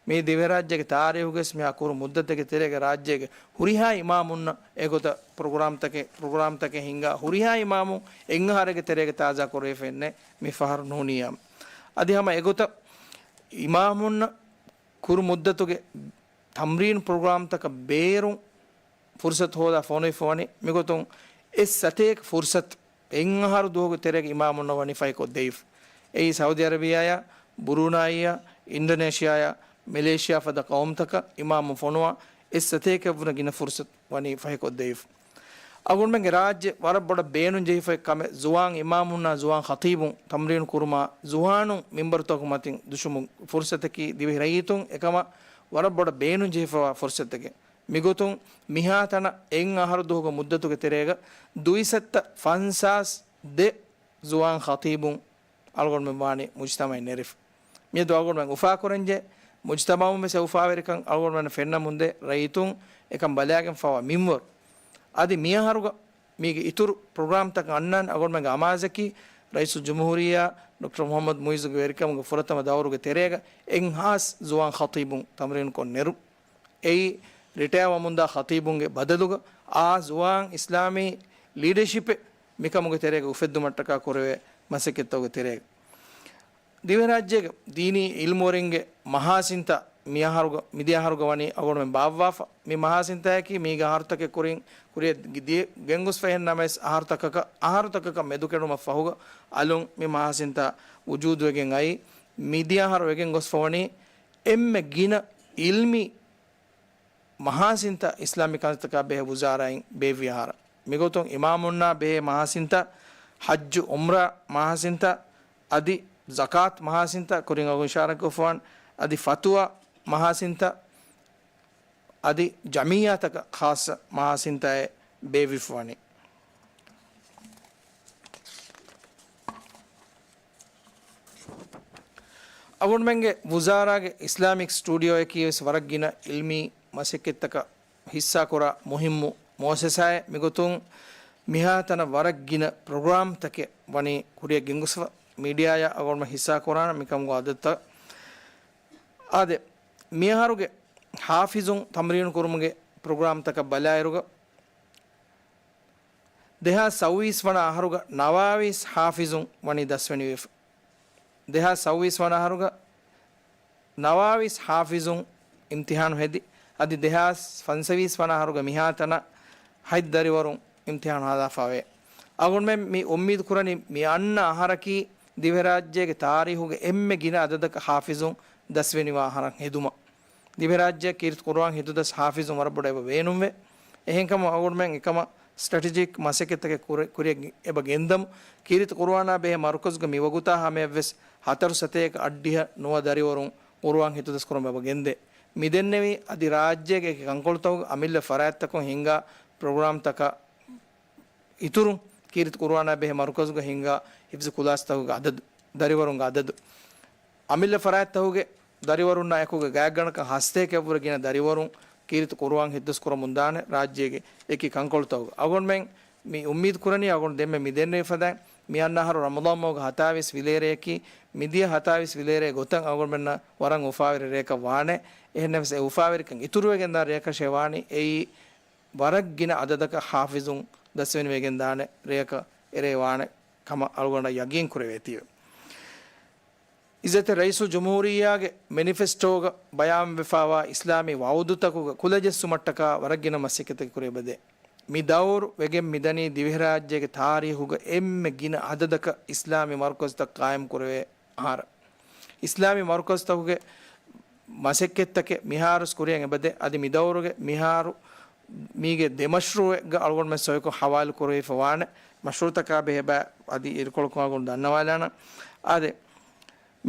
މި ދިވެހިރާއްޖޭގެ ތާރީހުގައި ވެސް މިހާ ކުރު މުއްދަތެއްގެ ތެރޭގަ ރާއްޖޭގެ ހުރިހާ އިމާމުންނަށް އެގޮތަށް ޕްރޮގްރާމްތަކެއް، ޕްރޮގްރާމްތަކެއް ހިންގާ، ހުރިހާ އިމާމުން އެއްއަހަރެއްގެ ތެރޭގަ ތާޒާ ކުރެވިފައެއް ނެތް މި ފަހަރު ނޫނިއްޔާމު. އަދި ހަމަ އެގޮތަށް އިމާމުންނަށް ކުރު މުއްދަތުގެ ތަމްރީން ޕްރޮގްރާމްތަކަށް ބޭރުން ފުރުސަތު ހޯދާ ފޮނުވިފަ ވަނީ މިގޮތުން އެއްސަތޭކަ ފުރުސަތު އެއްއަހަރު ދުވަހުގެ ތެރޭގަ އިމާމުންނަށް ވަނީ ފަހިކޮށްދެވިފަ. އެއީ ސައުދި އަރަބިއާއާ، ބުރޫނާއީއާ، އިންޑޮނޭޝިއާއާ، މެލޭޝިއާ ފަދަ ޤައުމުތަކަށް އިމާމުން ފޮނުވާ އެއްސަތޭކަ ވުރެ ގިނަ ފުރުސަތު ވަނީ ފަހިކޮށްދެވިފަ. އަޅުގަނޑުމެންގެ ރާއްޖެ ވަރަށް ބޮޑަށް ބޭނުން ޖެހިފައި ކަމެއް ޒުވާން އިމާމުންނާ ޒުވާން ޚަތީބުން ތަމްރީނު ކުރުމާ، ޒުވާނުން މިންބަރުތަކުގެ މަތިން ދުށުމުގެ ފުރުސަތަކީ ދިވެހި ރައްޔިތުން އެކަމަށް ވަރަށް ބޮޑަށް ބޭނުން ޖެހިފައިވާ ފުރުސަތެކެވެ. މިގޮތުން މިހާތަނަށް އެއްއަހަރު ދުވަހުގެ މުއްދަތުގެ ތެރޭގަ ދުއިސައްތަ ފަންސާސް ދެ ޒުވާން ޚަތީބުން އަޅުގަނޑުމެން ވާނީ މުޖްތަމަޢަށް ނެރެފަ. މިއަދު އަޅުގަނޑުމެން އުފާކުރަންޖެހޭ މުޖްތަމަޢުން ވެސް އެ އުފާވެރިކަން އަޅުގަނޑުމެންނަށް ފެންނަމުންދޭ ރައްޔިތުން އެކަން ބަލާގެންފައިވާ މިންވަރު. އަދި މިއަހަރުގަ މީގެ އިތުރު ޕްރޮގްރާމްތަކަށް އަންނާނެ އަޅުގަނޑުމެންގެ އަމާޒަކީ ރައީސުލްޖުމްހޫރިއްޔާ ޑޮކްޓަރ މުޙައްމަދު މުޢިއްޒުގެ ވެރިކަމުގެ ފުރަތަމަ ދައުރުގެ ތެރޭގަ އެއްހާސް ޒުވާން ޚަތީބުން ތަމްރީނުކޮށް ނެރުން. އެއީ ރިޓަޔާވަމުންދާ ޚަތީބުންގެ ބަދަލުގަ އާ ޒުވާން އިސްލާމީ ލީޑަޝިޕެއް މިކަމުގެ ތެރޭގަ އުފެއްދުމަށްޓަކާ ކުރެވޭ މަސައްކަތްތަކުގެ ތެރޭގަ. ދިވެހިރާއްޖޭގެ ދީނީ އިލްމުވެރިންގެ މަހާސިންތައް މިއަހަރުގަ، މިދިޔަ އަހަރުގަ ވަނީ އަޅުގަނޑުމެން ބާއްވާފަ. މި މަހާސިންތަކަކީ މީގެ އަހަރުތަކެއް ކުރިން ކުރިއަށް ދިޔަ ގެންގޮސްފަ. އެހެން ނަމަވެސް އަހަރުތަކަކަށް، އަހަރުތަކަކަށް މެދުކެނޑުމަށް ފަހުގަ އަލުން މި މަހާސިންތައް ވުޖޫދުވެގެން އައީ. މިދިޔަ އަހަރު ވެގެން ގޮސްފަ ވަނީ އެންމެ ގިނަ އިލްމީ މަހާސިންތައް އިސްލާމީ ކަންތަކާ ބެހޭ ވުޒާރާއިން ބޭއްވި އަހަރަށް. މިގޮތުން އިމާމުންނާ ބެހޭ މަހާސިންތައް، ޙައްޖު އުމްރާ މަހާސިންތައް، އަދި ޒަކާތް މަހާސިންތައް ކުރިން އަގު އިޝާރަތްކޮށްފަވާން، އަދި ފަތުވާ މަހާސިންތައް، އަދި ޖަމިއްޔާތަކަށް ޚާއްޞަ މަހާސިންތައެއް ބޭއްވިފަވަނީ. އަޅުގަނޑުމެންގެ ވުޒާރާގެ އިސްލާމިކް ސްޓޫޑިއޯއަކީ ވެސް ވަރަށް ގިނަ އިލްމީ މަސައްކަތްތަކަށް ހިއްސާކުރާ މުހިއްމު މުއައްސަސާއެއް. މިގޮތުން މިހާތަނަށް ވަރަށް ގިނަ ޕްރޮގްރާމްތަކެއް ވަނީ ކުރިއަށް ގެންގޮސްފަ. މީޑިއާއާ އަޅުގަނޑުމެން ހިއްސާކުރާނަން މިކަމުގެ އަދަދުތައް. އާދެ، މިއަހަރުގެ ޙާފިޒުން ތަމްރީނު ކުރުމުގެ ޕްރޮގްރާމްތަކަށް ބަލާއިރުގަ، ދެހާސް ސައުވީސް ވަނަ އަހަރުގަ ނަވާވީސް ޙާފިޒުން ވަނީ ދަސްވެނިވެފަ. ދެހާސް ސައުވީސް ވަނަ އަހަރުގަ ނަވާވީސް ޙާފިޒުން އިމްތިޙާނު ހެދި، އަދި ދެހާސް ފަންސަވީސް ވަނަ އަހަރުގަ މިހާތަނަށް ހަތް ދަރިވަރުން އިމްތިޙާނު ހަދާފަވޭ. އަޅުގަނޑުމެން މި އުއްމީދު ކުރަނީ މި އަންނަ އަހަރަކީ ދިވެހިރާއްޖޭގެ ތާރީހުގެ އެންމެ ގިނަ އަދަދަކަށް ޙާފިޒުން ދަސްވެނިވާ އަހަރަށް ހެދުމަށް. ދިވެހިރާއްޖެއަށް ކީރިތި ޤުރުއާން ހިތުދަސް ޙާފިޒުން ވަރަށް ބޮޑަށް އެބަ ބޭނުންވޭ. އެހެންކަމުން އަޅުގަނޑުމެން އެކަމަށް ސްޓްރެޓެޖިކް މަސައްކަތްތަކެއް ކުރި-، ކުރިއަށް އެބަ ގެންދަމު. ކީރިތި ޤުރުއާނާ ބެހޭ މަރުކަޒުގަ މިވަގުތާ ހަމަޔަށްވެސް ހަތަރު ސަތޭކަ އަށްޑިހަ ނުވަ ދަރިވަރުން ޤުރުއާން ހިތުދަސް ކުރަމުން އެބަ ގެންދޭ. މިދެންނެވީ އަދި ރާއްޖޭގެ އެކި ކަންކޮޅުތަކުގެ އަމިއްލަ ފަރާތްތަކުން ހިންގާ ޕްރޮގްރާމްތަކަށް އިތުރުން، ކީރިތި ޤުރުއާނާ ބެހޭ މަރުކަޒުގަ ހިންގާ ޙިފްޒު ކުލާސްތަކުގެ އަދަދު، ދަރިވަރުންގެ އަދަދު، އަމިއްލަ ފަރާތްތަކުގެ ދަރިވަރުންނާ އެކުގެ ގާތްގަނޑަކަށް ހަސަތޭކައަށްވުރެ ގިނަ ދަރިވަރުން ކީރިތި ޤުރުއާން ހިތުދަސް ކުރަމުންދާނެ ރާއްޖޭގެ އެކި ކަންކޮޅުތަކުގަ. އަޅުގަނޑުމެން މި އުއްމީދު ކުރަނީ އަޅުގަނޑު ދެންމެ މި ދެންނެވި ފަދައިން މި އަންނަ އަހަރު ރަމަޟާން މަހުގެ ހަތާވީސް ވިލޭރެއަކީ، މިދިޔަ ހަތާވީސް ވިލޭރޭ ގޮތަށް އަޅުގަނޑުމެންނަށް ވަރަށް އުފާވެރި ރެއަކަށް ވާނެ. އެހެންނަމަވެސް އެ އުފާވެރިކަން އިތުރުވެގެންދާ ރެއަކަށޭ ވާނީ. އެއީ ވަރަށް ގިނަ އަދަދަކަށް ޙާފިޒުން ދަސްވެނިވެގެންދާނެ ރެއަކަށް އެރޭ ވާނެ ކަމަށް އަޅުގަނޑަށް ޔަގީން ކުރެވޭތީވެ. އިއްޒަތްތެރި ރައީސުލްޖުމްހޫރިއްޔާގެ މެނިފެސްޓޯގަ ބަޔާންވެފައިވާ އިސްލާމީ ވަޢުދުތަކުގަ ކުލަޖެއްސުމަށްޓަކާ ވަރަށް ގިނަ މަސައްކަތެއް ކުރިއަށް އެބަދޭ. މި ދައުރު ވެގެން މިދަނީ ދިވެހިރާއްޖޭގެ ތާރީހުގަ އެންމެ ގިނަ އަދަދަކަށް އިސްލާމީ މަރުކަޒުތައް ޤާއިމް ކުރެވޭ އަހަރަށް. އިސްލާމީ މަރުކަޒުތަކުގެ މަސައްކަތްތަކެއް މިހާރުވެސް ކުރިއަށް އެބަދޭ. އަދި މި ދައުރުގެ މިހާރު މީގެ ދެ މަޝްރޫޢެއްގަ އަޅުގަނޑުމެން ސޮއިކޮށް ހަވާލު ކުރެވިފަ ވާނެ. މަޝްރޫޢުތަކާ ބެހޭ ބައި އަދި އިރުކޮޅަކުން އަޅުގަނޑު ދަންނަވާލާނަން. އާދެ،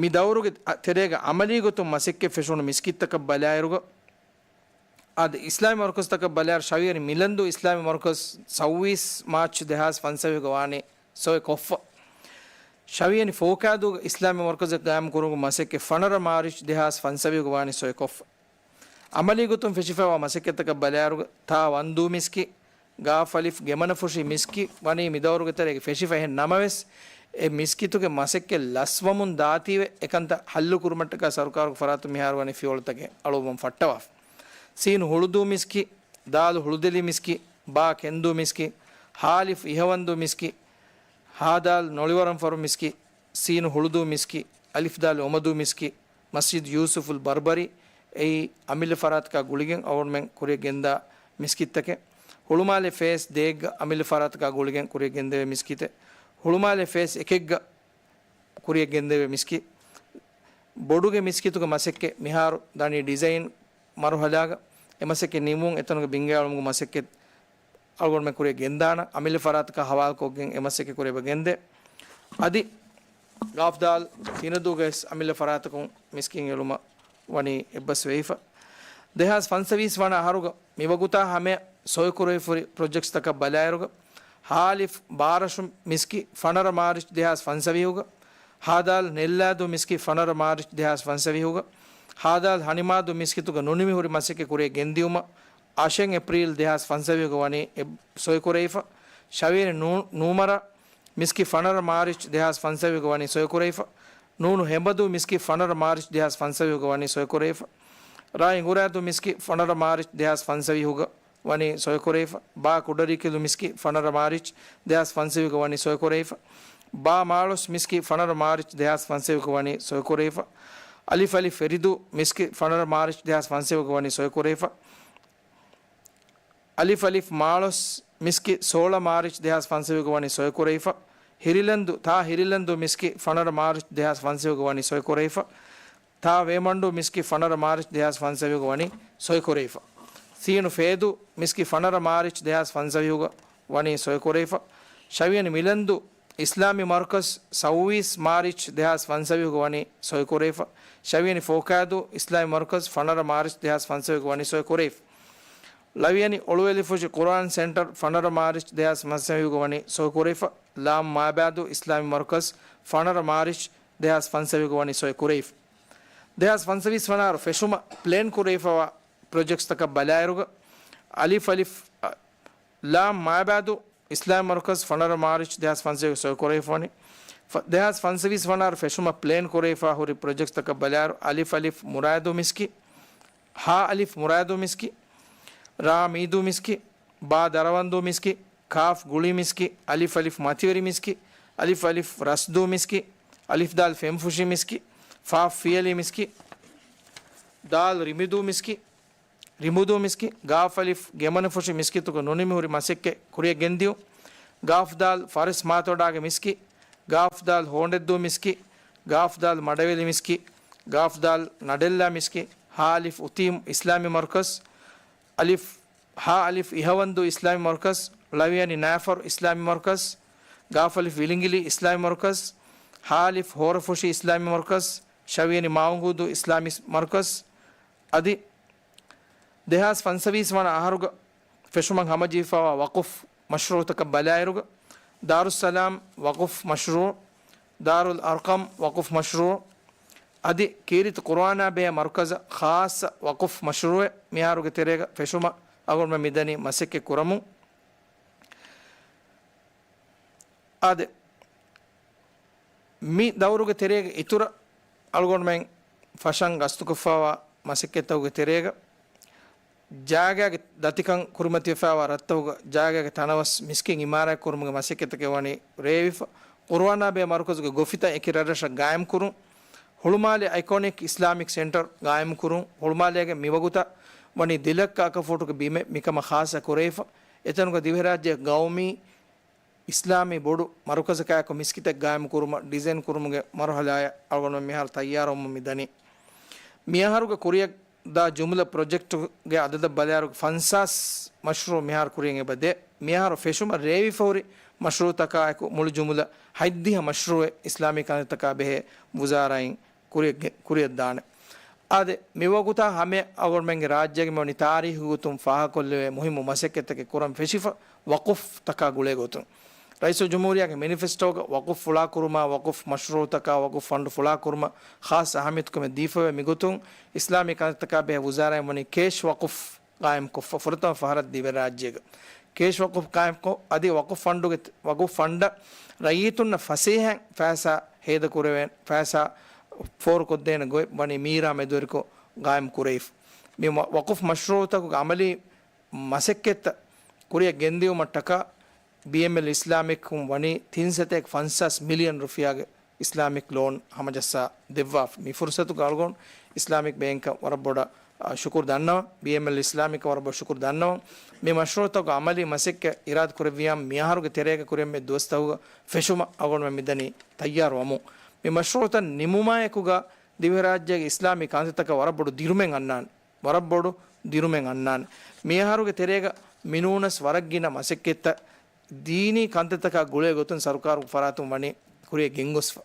މި ދައުރުގެ ތެރޭގަ ޢަމަލީ ގޮތުން މަސައްކަތް ފެށުނު މިސްކިތްތަކަށް ބަލާއިރުގަ، އާދެ، އިސްލާމީ މަރުކަޒުތަކަށް ބަލާއިރު، ޝަވިޔަނި މިލަންދޫ އިސްލާމީ މަރުކަޒު ސައުވީސް މާޗް ދެހާސް ފަންސަވީހުގަ ވާނީ ސޮއިކޮށްފަ. ޝަވިޔަނި ފޯކާދޫގަ އިސްލާމީ މަރުކަޒެއް ޤާއިމް ކުރުމުގެ މަސައްކަތް ފަނަރަ މާރިޗް ދެހާސް ފަންސަވީހުގަ ވާނީ ސޮއިކޮށްފަ. ޢަމަލީ ގޮތުން ފެށިފައިވާ މަސައްކަތްތަކަށް ބަލާއިރުގަ، ތާ ވަންދޫ މިސްކިތް، ގާފަލިފް ގެމަނަފުށި މިސްކިތް ވަނީ މި ދައުރުގެ ތެރޭގަ ފެށިފަ. އެހެން ނަމަވެސް، އެ މިސްކިތުގެ މަސައްކަތް ލަސްވަމުން ދާތީވެ އެކަންތައް ހައްލު ކުރުމަށްޓަކާ ސަރުކާރުގެ ފަރާތުން މިހާރު ވަނީ ފިޔަވަޅުތަކެއް އަޅުވަމުން ފައްޓަވާފަ. ސީނު ހުޅުދޫ މިސްކި، ދާލު ހުޅުދެލި މިސްކި، ބާ ކެންދޫ މިސްކި، ހާ އަލިފް އިހަވަންދޫ މިސްކި، ހާ ދާލް ނޮޅިވަރަންފަރު މިސްކި، ސީނު ހުޅުދޫ މިސްކި، އަލިފް ދާލް އޮމަދޫ މިސްކި، މަސްޖިދު ޔޫސުފުލް ބަރްބަރީ، އެއީ އަމިއްލަ ފަރާތަކާ ގުޅިގެން އަޅުގަނޑުމެން ކުރިއަށް ގެންދާ މިސްކިތްތަކެއް. ހުޅުމާލެ ފޭސް ދޭއްގަ އަމިއްލަ ފަރާތަކާ ގުޅިގެން ކުރިއަށް ގެންދެވޭ މިސްކިތެއް. ހުޅުމާލެ ފޭސް އެކެއްގަ ކުރިއަށް ގެންދެވޭ މިސްކިތް. ބޮޑުގެ މިސްކިތުގެ މަސައްކަތް މިހާރު ދަނީ ޑިޒައިން މަރުހަލާގަ. އެ މަސައްކަތް ނިމުން އެތަނުގެ ބިންގައި އަޅުމުގެ މަސައްކަތް އަޅުގަނޑުމެން ކުރިއަށް ގެންދާނަ، އަމިއްލަ ފަރާތަކާ ހަވާލުކޮށްގެން އެ މަސައްކަތް ކުރިއަށް ގެންދޭ. އަދި ގާފްދާލް ތިނަދޫގައި ވެސް އަމިއްލަ ފަރާތަކުން މިސްކިތް އެޅުމަށް ވަނީ އެއްބަސް ވެފަ. ދެހާސް ފަންސަވީސް ވަނަ އަހަރުގަ މިވަގުތާ ހަމަޔަށް ސޮއިކުރެވިފަ ހުރި ޕްރޮޖެކްޓްސްތަކަށް ބަލާއިރުގަ، ހާ އަލިފް ބާރަށު މިސްކިތް ފަނަރަ މާރިޗް ދެހާސް ފަންސަވީހުގަ، ހާދާލް ނެއްލާދޫ މިސްކިތް ފަނަރަ މާރިޗް ދެހާސް ފަންސަވީހުގަ، ހާދާލް ހަނިމާދޫ މިސްކިތުގަ ނުނިމި ހުރި މަސައްކަތް ކުރިއަށް ގެންދިއުމަށް އަށެއް އޭޕްރީލް ދެހާސް ފަންސަވީހުގަ ވަނީ އެ ސޮއިކުރެވިފަ. ޝަވިޔަނި ނޫ-، ނޫމަރާ މިސްކިތް ފަނަރަ މާރިޗް ދެހާސް ފަންސަވީހުގަ ވަނީ ސޮއިކުރެވިފަ. ނޫނު ހެނބަދޫ މިސްކިތް ފަނަރަ މާރިޗް ދެހާސް ފަންސަވީހުގަ ވަނީ ސޮއިކުރެވިފަ. ރ. އިނގުރާދޫ މިސްކިތް ފަނަރަ މާރިޗް ދެހާސް ފަންސަވީހުގަ ވަނީ ސޮއިކުރެވިފަ. ބ. ކުޑަރިކިލު މިސްކިތް ފަނަރަ މާރިޗް ދެހާސް ފަންސަވީހުގަ ވަނީ ސޮއިކުރެވިފަ. ބ. މާޅޮސް މިސްކިތް ފަނަރަ މާރިޗް ދެހާސް ފަންސަވީހުގަ ވަނީ ސޮއިކުރެވިފަ. އަލިފް އަލިފް ފެރިދޫ މިސްކިތް ފަނަރަ މާރިޗް ދެހާސް ފަންސަވީހުގަ ވަނީ ސޮއިކުރެވިފަ. އަލިފް އަލިފް މާޅޮސް މިސްކިތް ސޯޅަ މާރިޗް ދެހާސް ފަންސަވީހުގަ ވަނީ ސޮއިކުރެވިފަ. ހިރިލަންދު، ތާ ހިރިލަންދޫ މިސްކިތް ފަނަރަ މާރިޗް ދެހާސް ފަންސަވީހުގަ ވަނީ ސޮއިކުރެވިފަ. ތާ ވޭމަންޑޫ މިސްކިތް ފަނަރަ މާރިޗް ދެހާސް ފަންސަވީހުގަ ވަނީ ސޮއިކުރެވިފަ. ސީނު ފޭދޫ މިސްކިތް ފަނަރަ މާރިޗް ދެހާސް ފަންސަވީހުގަ ވަނީ ސޮއިކުރެވިފަ. ޝަވިޔަނި މިލަންދޫ އިސްލާމީ މަރުކަޒް ސައްވީސް މާރިޗް ދެހާސް ފަންސަވީހުގަ ވަނީ ސޮއިކުރެވިފަ. ޝަވިޔަނި ފޯކާދޫ އިސްލާމީ މަރުކަޒް ފަނަރަ މާރިޗް ދެހާސް ފަންސަވީހުގަ ވަނީ ސޮއިކުރެވިފަ. ޅަވިޔަނި އޮޅުވެލިފުށި ޤުރުއާން ސެންޓަރ ފަނަރަ މާރިޗް ދެހާސް ފަންސަވީހުގަ ވަނީ ސޮއިކުރެވިފަ. ލާމް މާބާދޫ އިސްލާމީ މަރުކަޒް ފަނަރަ މާރިޗް ދެހާސް ފަންސަވީހުގަ ވަނީ ސޮއިކުރެވިފަ. ދެހާސް ފަންސަވީސް ވަނަ އަހަރު ފެށުމަށް ޕްލޭން ކުރެވިފައިވާ ޕްރޮޖެކްޓްސްތަކަށް ބަލާއިރުގަ، އަލިފް އަލިފް، އަ، ލާމް މާބާދޫ އިސްލާމީ މަރުކަޒް ފަނަރަ މާރިޗް ދެހާސް ފަންސަވީހުގަ ސޮއިކުރެވިފަވަނީ. ފަ-، ދެހާސް ފަންސަވީސް ވަނަ އަހަރު ފެށުމަށް ޕްލޭން ކުރެވިފަ ހުރި ޕްރޮޖެކްޓްސްތަކަށް ބަލާއިރު، އަލިފް އަލިފް މުރާދޫ މިސްކިތް، ހާ އަލިފް މުރާދޫ މިސްކިތް، ރާ މީދޫ މިސްކިތް، ބާ ދަރަވަންދޫ މިސްކިތް، ކާފް ގުޅި މިސްކިތް، އަލިފް އަލިފް މަތިވެރި މިސްކިތް، އަލިފް އަލިފް ރަސްދޫ މިސްކިތް، އަލިފް ދާލް ފެންފުށި މިސްކިތް، ފާ ފިޔަލި މިސްކިތް، ދާލް ރިމިދޫ މިސްކިތް، ރިމުދޫ މިސްކިތް، ގާފް އަލިފް ގެމަނެފުށި މިސްކިތުގަ ނުނިމި ހުރި މަސައްކަތް ކުރިއަށް ގެންދިއުން، ގާފް ދާލް ފާރިސް މާތޮޑާގެ މިސްކިތް، ގާފް ދާލް ހޯނޑެއްދޫ މިސްކިތް، ގާފް ދާލް މަޑަވެލި މިސްކިތް، ގާފް ދާލް ނަޑެއްލާ މިސްކިތް، ހާ އަލިފް އުތީމް އިސްލާމީ މަރުކަޒް، އަލިފް، ހާ އަލިފް އިހަވަންދޫ އިސްލާމީ މަރުކަޒް، ޅަވިޔަނި ނާފަރު އިސްލާމީ މަރުކަޒް، ގާފް އަލިފް ވިލިނގިލި އިސްލާމީ މަރުކަޒް، ހާ އަލިފް ހޯރަފުށި އިސްލާމީ މަރުކަޒް، ޝަވިޔަނި މާއުނގޫދޫ އިސްލާމީ މަރުކަޒް. އަދި ދެހާސް ފަންސަވީސް ވަނަ އަހަރުގަ ފެށުމަށް ހަމަޖެހިފައިވާ ވަޤުފް މަޝްރޫޢުތަކަށް ބަލާއިރުގަ، ދާރުއްސަލާމް ވަޤުފް މަޝްރޫޢު، ދާރުލް އަރްޤަމް ވަޤުފް މަޝްރޫޢު، އަދި ކީރިތި ޤުރުއާނާ ބެހޭ މަރުކަޒަށް ޚާއްޞަ ވަޤުފް މަޝްރޫޢެއް މިއަހަރުގެ ތެރޭގަ ފެށުމަށް އަޅުގަނޑުމެން މިދަނީ މަސައްކަތް ކުރަމުން. އާދެ، މި ދައުރުގެ ތެރޭގަ އިތުރަށް އަޅުގަނޑުމެން ފަށަން ގަސްތުކޮށްފައިވާ މަސައްކަތްތަކުގެ ތެރޭގަ، ޖާގާގެ ދަތިކަން ކުރިމަތިވެފައިވާ ރަށްތަކުގަ ޖާގާގެ ތަނަވަސް މިސްކިތް އިމާރާތް ކުރުމުގެ މަސައްކަތްތަކެއް ވަނީ ރޭވިފަ. ޤުރުއާނާ ބެހޭ މަރުކަޒުގެ ގޮފިތައް އެކި ރަށްރަށަށް ގާއިމްކުރުން، ހުޅުމާލެ އައިކޮނިކް އިސްލާމިކް ސެންޓަރ ގާއިމްކުރުން، ހުޅުމާލޭގެ މިވަގުތަށް ވަނީ ދެލައްކަ އަކަފޫޓުގެ ބިމެއް މިކަމަށް ޚާއްޞަ ކުރެވިފަ. އެތަނުގަ ދިވެހިރާއްޖޭގެ ގައުމީ އިސްލާމީ ބޮޑު މަރުކަޒަކާއެކު މިސްކިތެއް ގާއިމުކުރުމަށް ޑިޒައިން ކުރުމުގެ މަރުހަލާއަށް އަޅުގަނޑުމެން މިހާރު ތައްޔާރުވަމުން މިދަނީ. މިއަހަރުގެ ކުރިއަށް ދާ ޖުމުލަ ޕްރޮޖެކްޓުގެ އަދަދަށް ބަލާއިރު ފަންސާސް މަޝްރޫޢު މިހާރު ކުރިއަށް އެބަ ދޭ. މިއަހަރު ފެށުމަށް ރޭވިފަހުރި މަޝްރޫޢުތަކާއެކު މުޅި ޖުމުލަ ހަތްދިހަ މަޝްރޫޢެއް އިސްލާމީ ކަންތައްތަކާ ބެހޭ ވުޒާރާއިން ކުރިއަށް ގެ-، ކުރިއަށްދާނެ. އާދެ، މިވަގުތާ ހަމަޔަށް އަޅުގަނޑުމެންގެ ރާއްޖޭގެ މިވަނީ ތާރީޚުގެ ގޮތުން ފާހަގަކޮށްލެވޭ މުހިއްމު މަސައްކަތްތަކެއް ކުރަން ފެށިފަ ވަޤުފްތަކާ ގުޅޭ ގޮތުން. ރައީސުލްޖުމްހޫރިއްޔާގެ މެނިފެސްޓޯގަ ވަޤުފް ފުޅާކުރުމާ، ވަޤުފް މަޝްރޫޢުތަކާ، ވަޤުފް ފަންޑު ފުޅާކުރުމަށް ޚާއްޞަ އަހައްމިޔަތުކަމެއް ދީފަވޭ. މިގޮތުން އިސްލާމީ ކަންތައްތަކާ ބެހޭ ވުޒާރާއިން ވަނީ ކޭޝް ވަޤުފް ގާއިމްކޮށްފަ ފުރަތަމަ ފަހަރަށް ދިވެހިރާއްޖޭގަ. ކޭޝް ވަޤުފް ޤާއިމްކޮށް، އަދި ވަޤުފް ފަންޑުގެ، ވަޤުފް ފަންޑަށް ރައްޔިތުންނަށް ފަސޭހައިން ފައިސާ ހޭދަކުރެވޭނެ، ފައިސާ ފޯރުކޮށްދޭނެ ގޮތް ވަނީ މީރާ މެދުވެރިކޮށް ޤާއިމް ކުރެވިފަ. މި ވަ-، ވަޤުފް މަޝްރޫޢުތަކުގެ އަމަލީ މަސައްކަތްތައް ކުރިއަށް ގެންދިއުމަށްޓަކާ ބީއެމްއެލް އިސްލާމިކުން ވަނީ ތިން ސަތޭކަ ފަންސާސް މިލިއަން ރުފިޔާގެ އިސްލާމިކް ލޯން ހަމަޖައްސާ ދެއްވާފަ. މި ފުރުޞަތުގެ އަޅުގަނޑު އިސްލާމިކް ބޭންކަށް ވަރަށް ބޮޑަށް، އާ، ޝުކުރު ދަންނަވަން. ބީއެމްއެލް އިސްލާމިކަށް ވަރަށް ބޮޑަށް ޝުކުރު ދަންނަވަން. މި މަޝްރޫޢުތަކުގެ އަމަލީ މަސައްކަތް އިރާދަ ކުރެއްވިޔާ މިއަހަރުގެ ތެރޭގަ ކުރިއަށް މި ދުވަސްތަކުގަ ފެށުމަށް އަޅުގަނޑުމެން މިދަނީ ތައްޔާރުވަމުން. މި މަޝްރޫޢުތައް ނިމުމާއެކުގަ ދިވެހިރާއްޖޭގެ އިސްލާމީ ކަންތައްތަކަށް ވަރަށް ބޮޑު ދިރުމެއް އަންނާނެ. ވަރަށް ބޮޑު ދިރުމެއް އަންނާނެ. މިއަހަރުގެ ތެރޭގަ މިނޫނަސް ވަރަށް ގިނަ މަސައްކަތްތައް ދީނީ ކަންތައްތަކާ ގުޅޭ ގޮތުން ސަރުކާރުގެ ފަރާތުން ވަނީ ކުރިއަށް ގެންގޮސްފަ.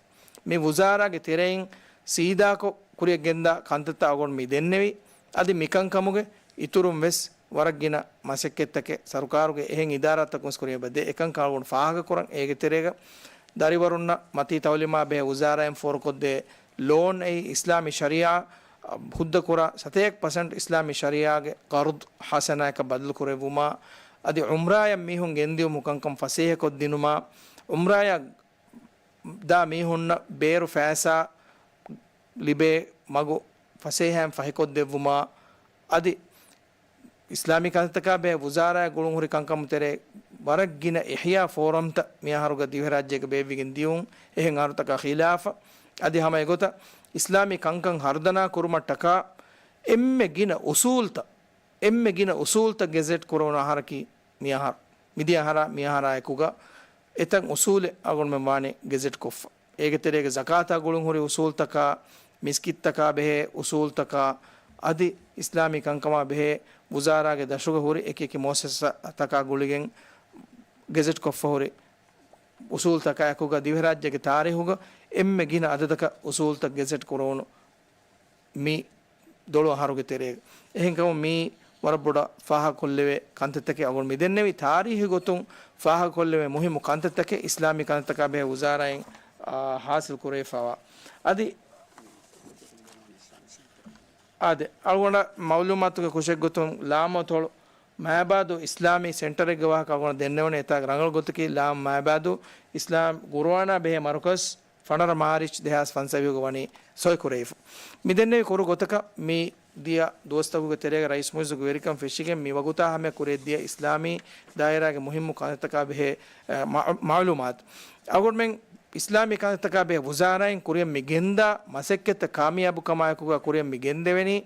މި ވުޒާރާގެ ތެރެއިން ސީދާކޮށް ކުރިއަށް ގެންދާ ކަންތައްތައް އަޅުގަނޑު މި ދެންނެވި. އަދި މިކަންކަމުގެ އިތުރުން ވެސް ވަރަށް ގިނަ މަސައްކަތްތަކެއް ސަރުކާރުގެ އެހެން އިދާރާތަކުން ވެސް ކުރިއަށް އެބަ ދޭ. އެކަންކަން އަޅުގަނޑު ފާހަގަކުރަން. އޭގެ ތެރޭގަ ދަރިވަރުންނަށް މަތީ ތައުލީމާ ބެހޭ ވުޒާރާއިން ފޯރުކޮށްދޭ ލޯން އެއީ އިސްލާމީ ޝަރީޢާ ހުއްދަކުރާ ސަތޭކަ ޕަސެންޓް އިސްލާމީ ޝަރީޢާގެ ޤަރުޟް ޙަސަނާއަކަށް ބަދަލުކުރެއްވުމާ، އަދި ޢުމްރާއަށް މީހުން ގެންދިއުމުގެ ކަންކަން ފަސޭހަކޮށްދިނުމާ، ޢުމްރާއަށް ދާ މީހުންނަށް ބޭރު ފައިސާ ލިބޭ މަގު ފަސޭހައިން ފަހިކޮށްދެއްވުމާ، އަދި އިސްލާމީ ކަންތައްތަކާ ބެހޭ ވުޒާރާއަށް ގުޅުން ހުރި ކަންކަމުގެ ތެރޭ ވަރަށް ގިނަ އިޙްޔާ ފޯރަމްތައް މިއަހަރުގަ ދިވެހިރާއްޖޭގަ ބޭއްވިގެން ދިޔުން. އެހެން އަހަރުތަކާ ޚިލާފަށް އަދި ހަމަ އެގޮތަށް އިސްލާމީ ކަންކަން ހަރުދަނާ ކުރުމަށްޓަކާ އެންމެ ގިނަ އުސޫލްތައް، އެންމެ ގިނަ އުސޫލްތައް ގެޒެޓް ކުރެވުނު އަހަރަކީ މިއަހަރު. މިދިޔަ އަހަރާ މިއަހަރާ އެކުގަ އެތައް އުސޫލެއް އަޅުގަނޑުމެން ވާނީ ގެޒެޓް ކޮށްފަ. އޭގެ ތެރޭގަ ޒަކާތާ ގުޅުން ހުރި އުސޫލްތަކާ، މިސްކިތްތަކާ ބެހޭ އުސޫލްތަކާ، އަދި އިސްލާމީ ކަންކަމާ ބެހޭ ވުޒާރާގެ ދަށުގަ ހުރި އެކި އެކި މުއައްސަސާތަކާ ގުޅިގެން ގެޒެޓް ކޮށްފަ ހުރި އުސޫލްތަކާ އެކުގަ ދިވެހިރާއްޖޭގެ ތާރީހުގަ އެންމެ ގިނަ އަދަދަކަށް އުސޫލްތައް ގެޒެޓް ކުރެވުނު މި ދޮޅު އަހަރުގެ ތެރޭގަ. އެހެންކަމުން މީ ވަރަށް ބޮޑަށް ފާހަގަކޮށްލެވޭ ކަންތައްތަކެއް އަޅުގަނޑު މި ދެންނެވި. ތާރީހީ ގޮތުން ފާހަގަކޮށްލެވޭ މުހިއްމު ކަންތައްތަކެއް އިސްލާމީ ކަންތައްތަކާ ބެހޭ ވުޒާރާއިން، އާ، ހާސިލް ކުރެވިފަވާ. އަދި، އާދެ، އަޅުގަނޑަށް މައުލޫމާތުގެ ކުށެއްގޮތުން ލާމޯތޮޅު މާބާދޫ އިސްލާމީ ސެންޓަރެއްގެ ވާހަކަ އަޅުގަނޑަށް ދެންނެވުނީ. އެތާގެ ރަނގަޅު ގޮތަކީ ލާމް މާބާދޫ އިސްލާމް ގުރުއާނާ ބެހޭ މަރުކަޒް ފަނަރަ މާރިޗް ދެހާސް ފަންސަވީހުގަ ވަނީ ސޮއިކުރެވިފަ. މި ދެންނެވި ކުރު ގޮތަކަށް މި ދިޔަ ދުވަސްތަކުގެ ތެރޭގަ ރައީސް މުއިއްޒުގެ ވެރިކަން ފެށިގެން މި ވަގުތާ ހަމަޔަށް ކުރިއަށްދިޔަ އިސްލާމީ ދާއިރާގެ މުހިއްމު ކަންތައްތަކާ ބެހޭ، އަ، މަ-، މައުލޫމާތު. އަޅުގަނޑުމެން އިސްލާމީ ކަންތައްތަކާ ބެހޭ ވުޒާރާއިން ކުރިއަށް މި ގެންދާ މަސައްކަތްތައް ކާމިޔާބުކަމާއެކުގަ ކުރިއަށް މި ގެންދެވެނީ،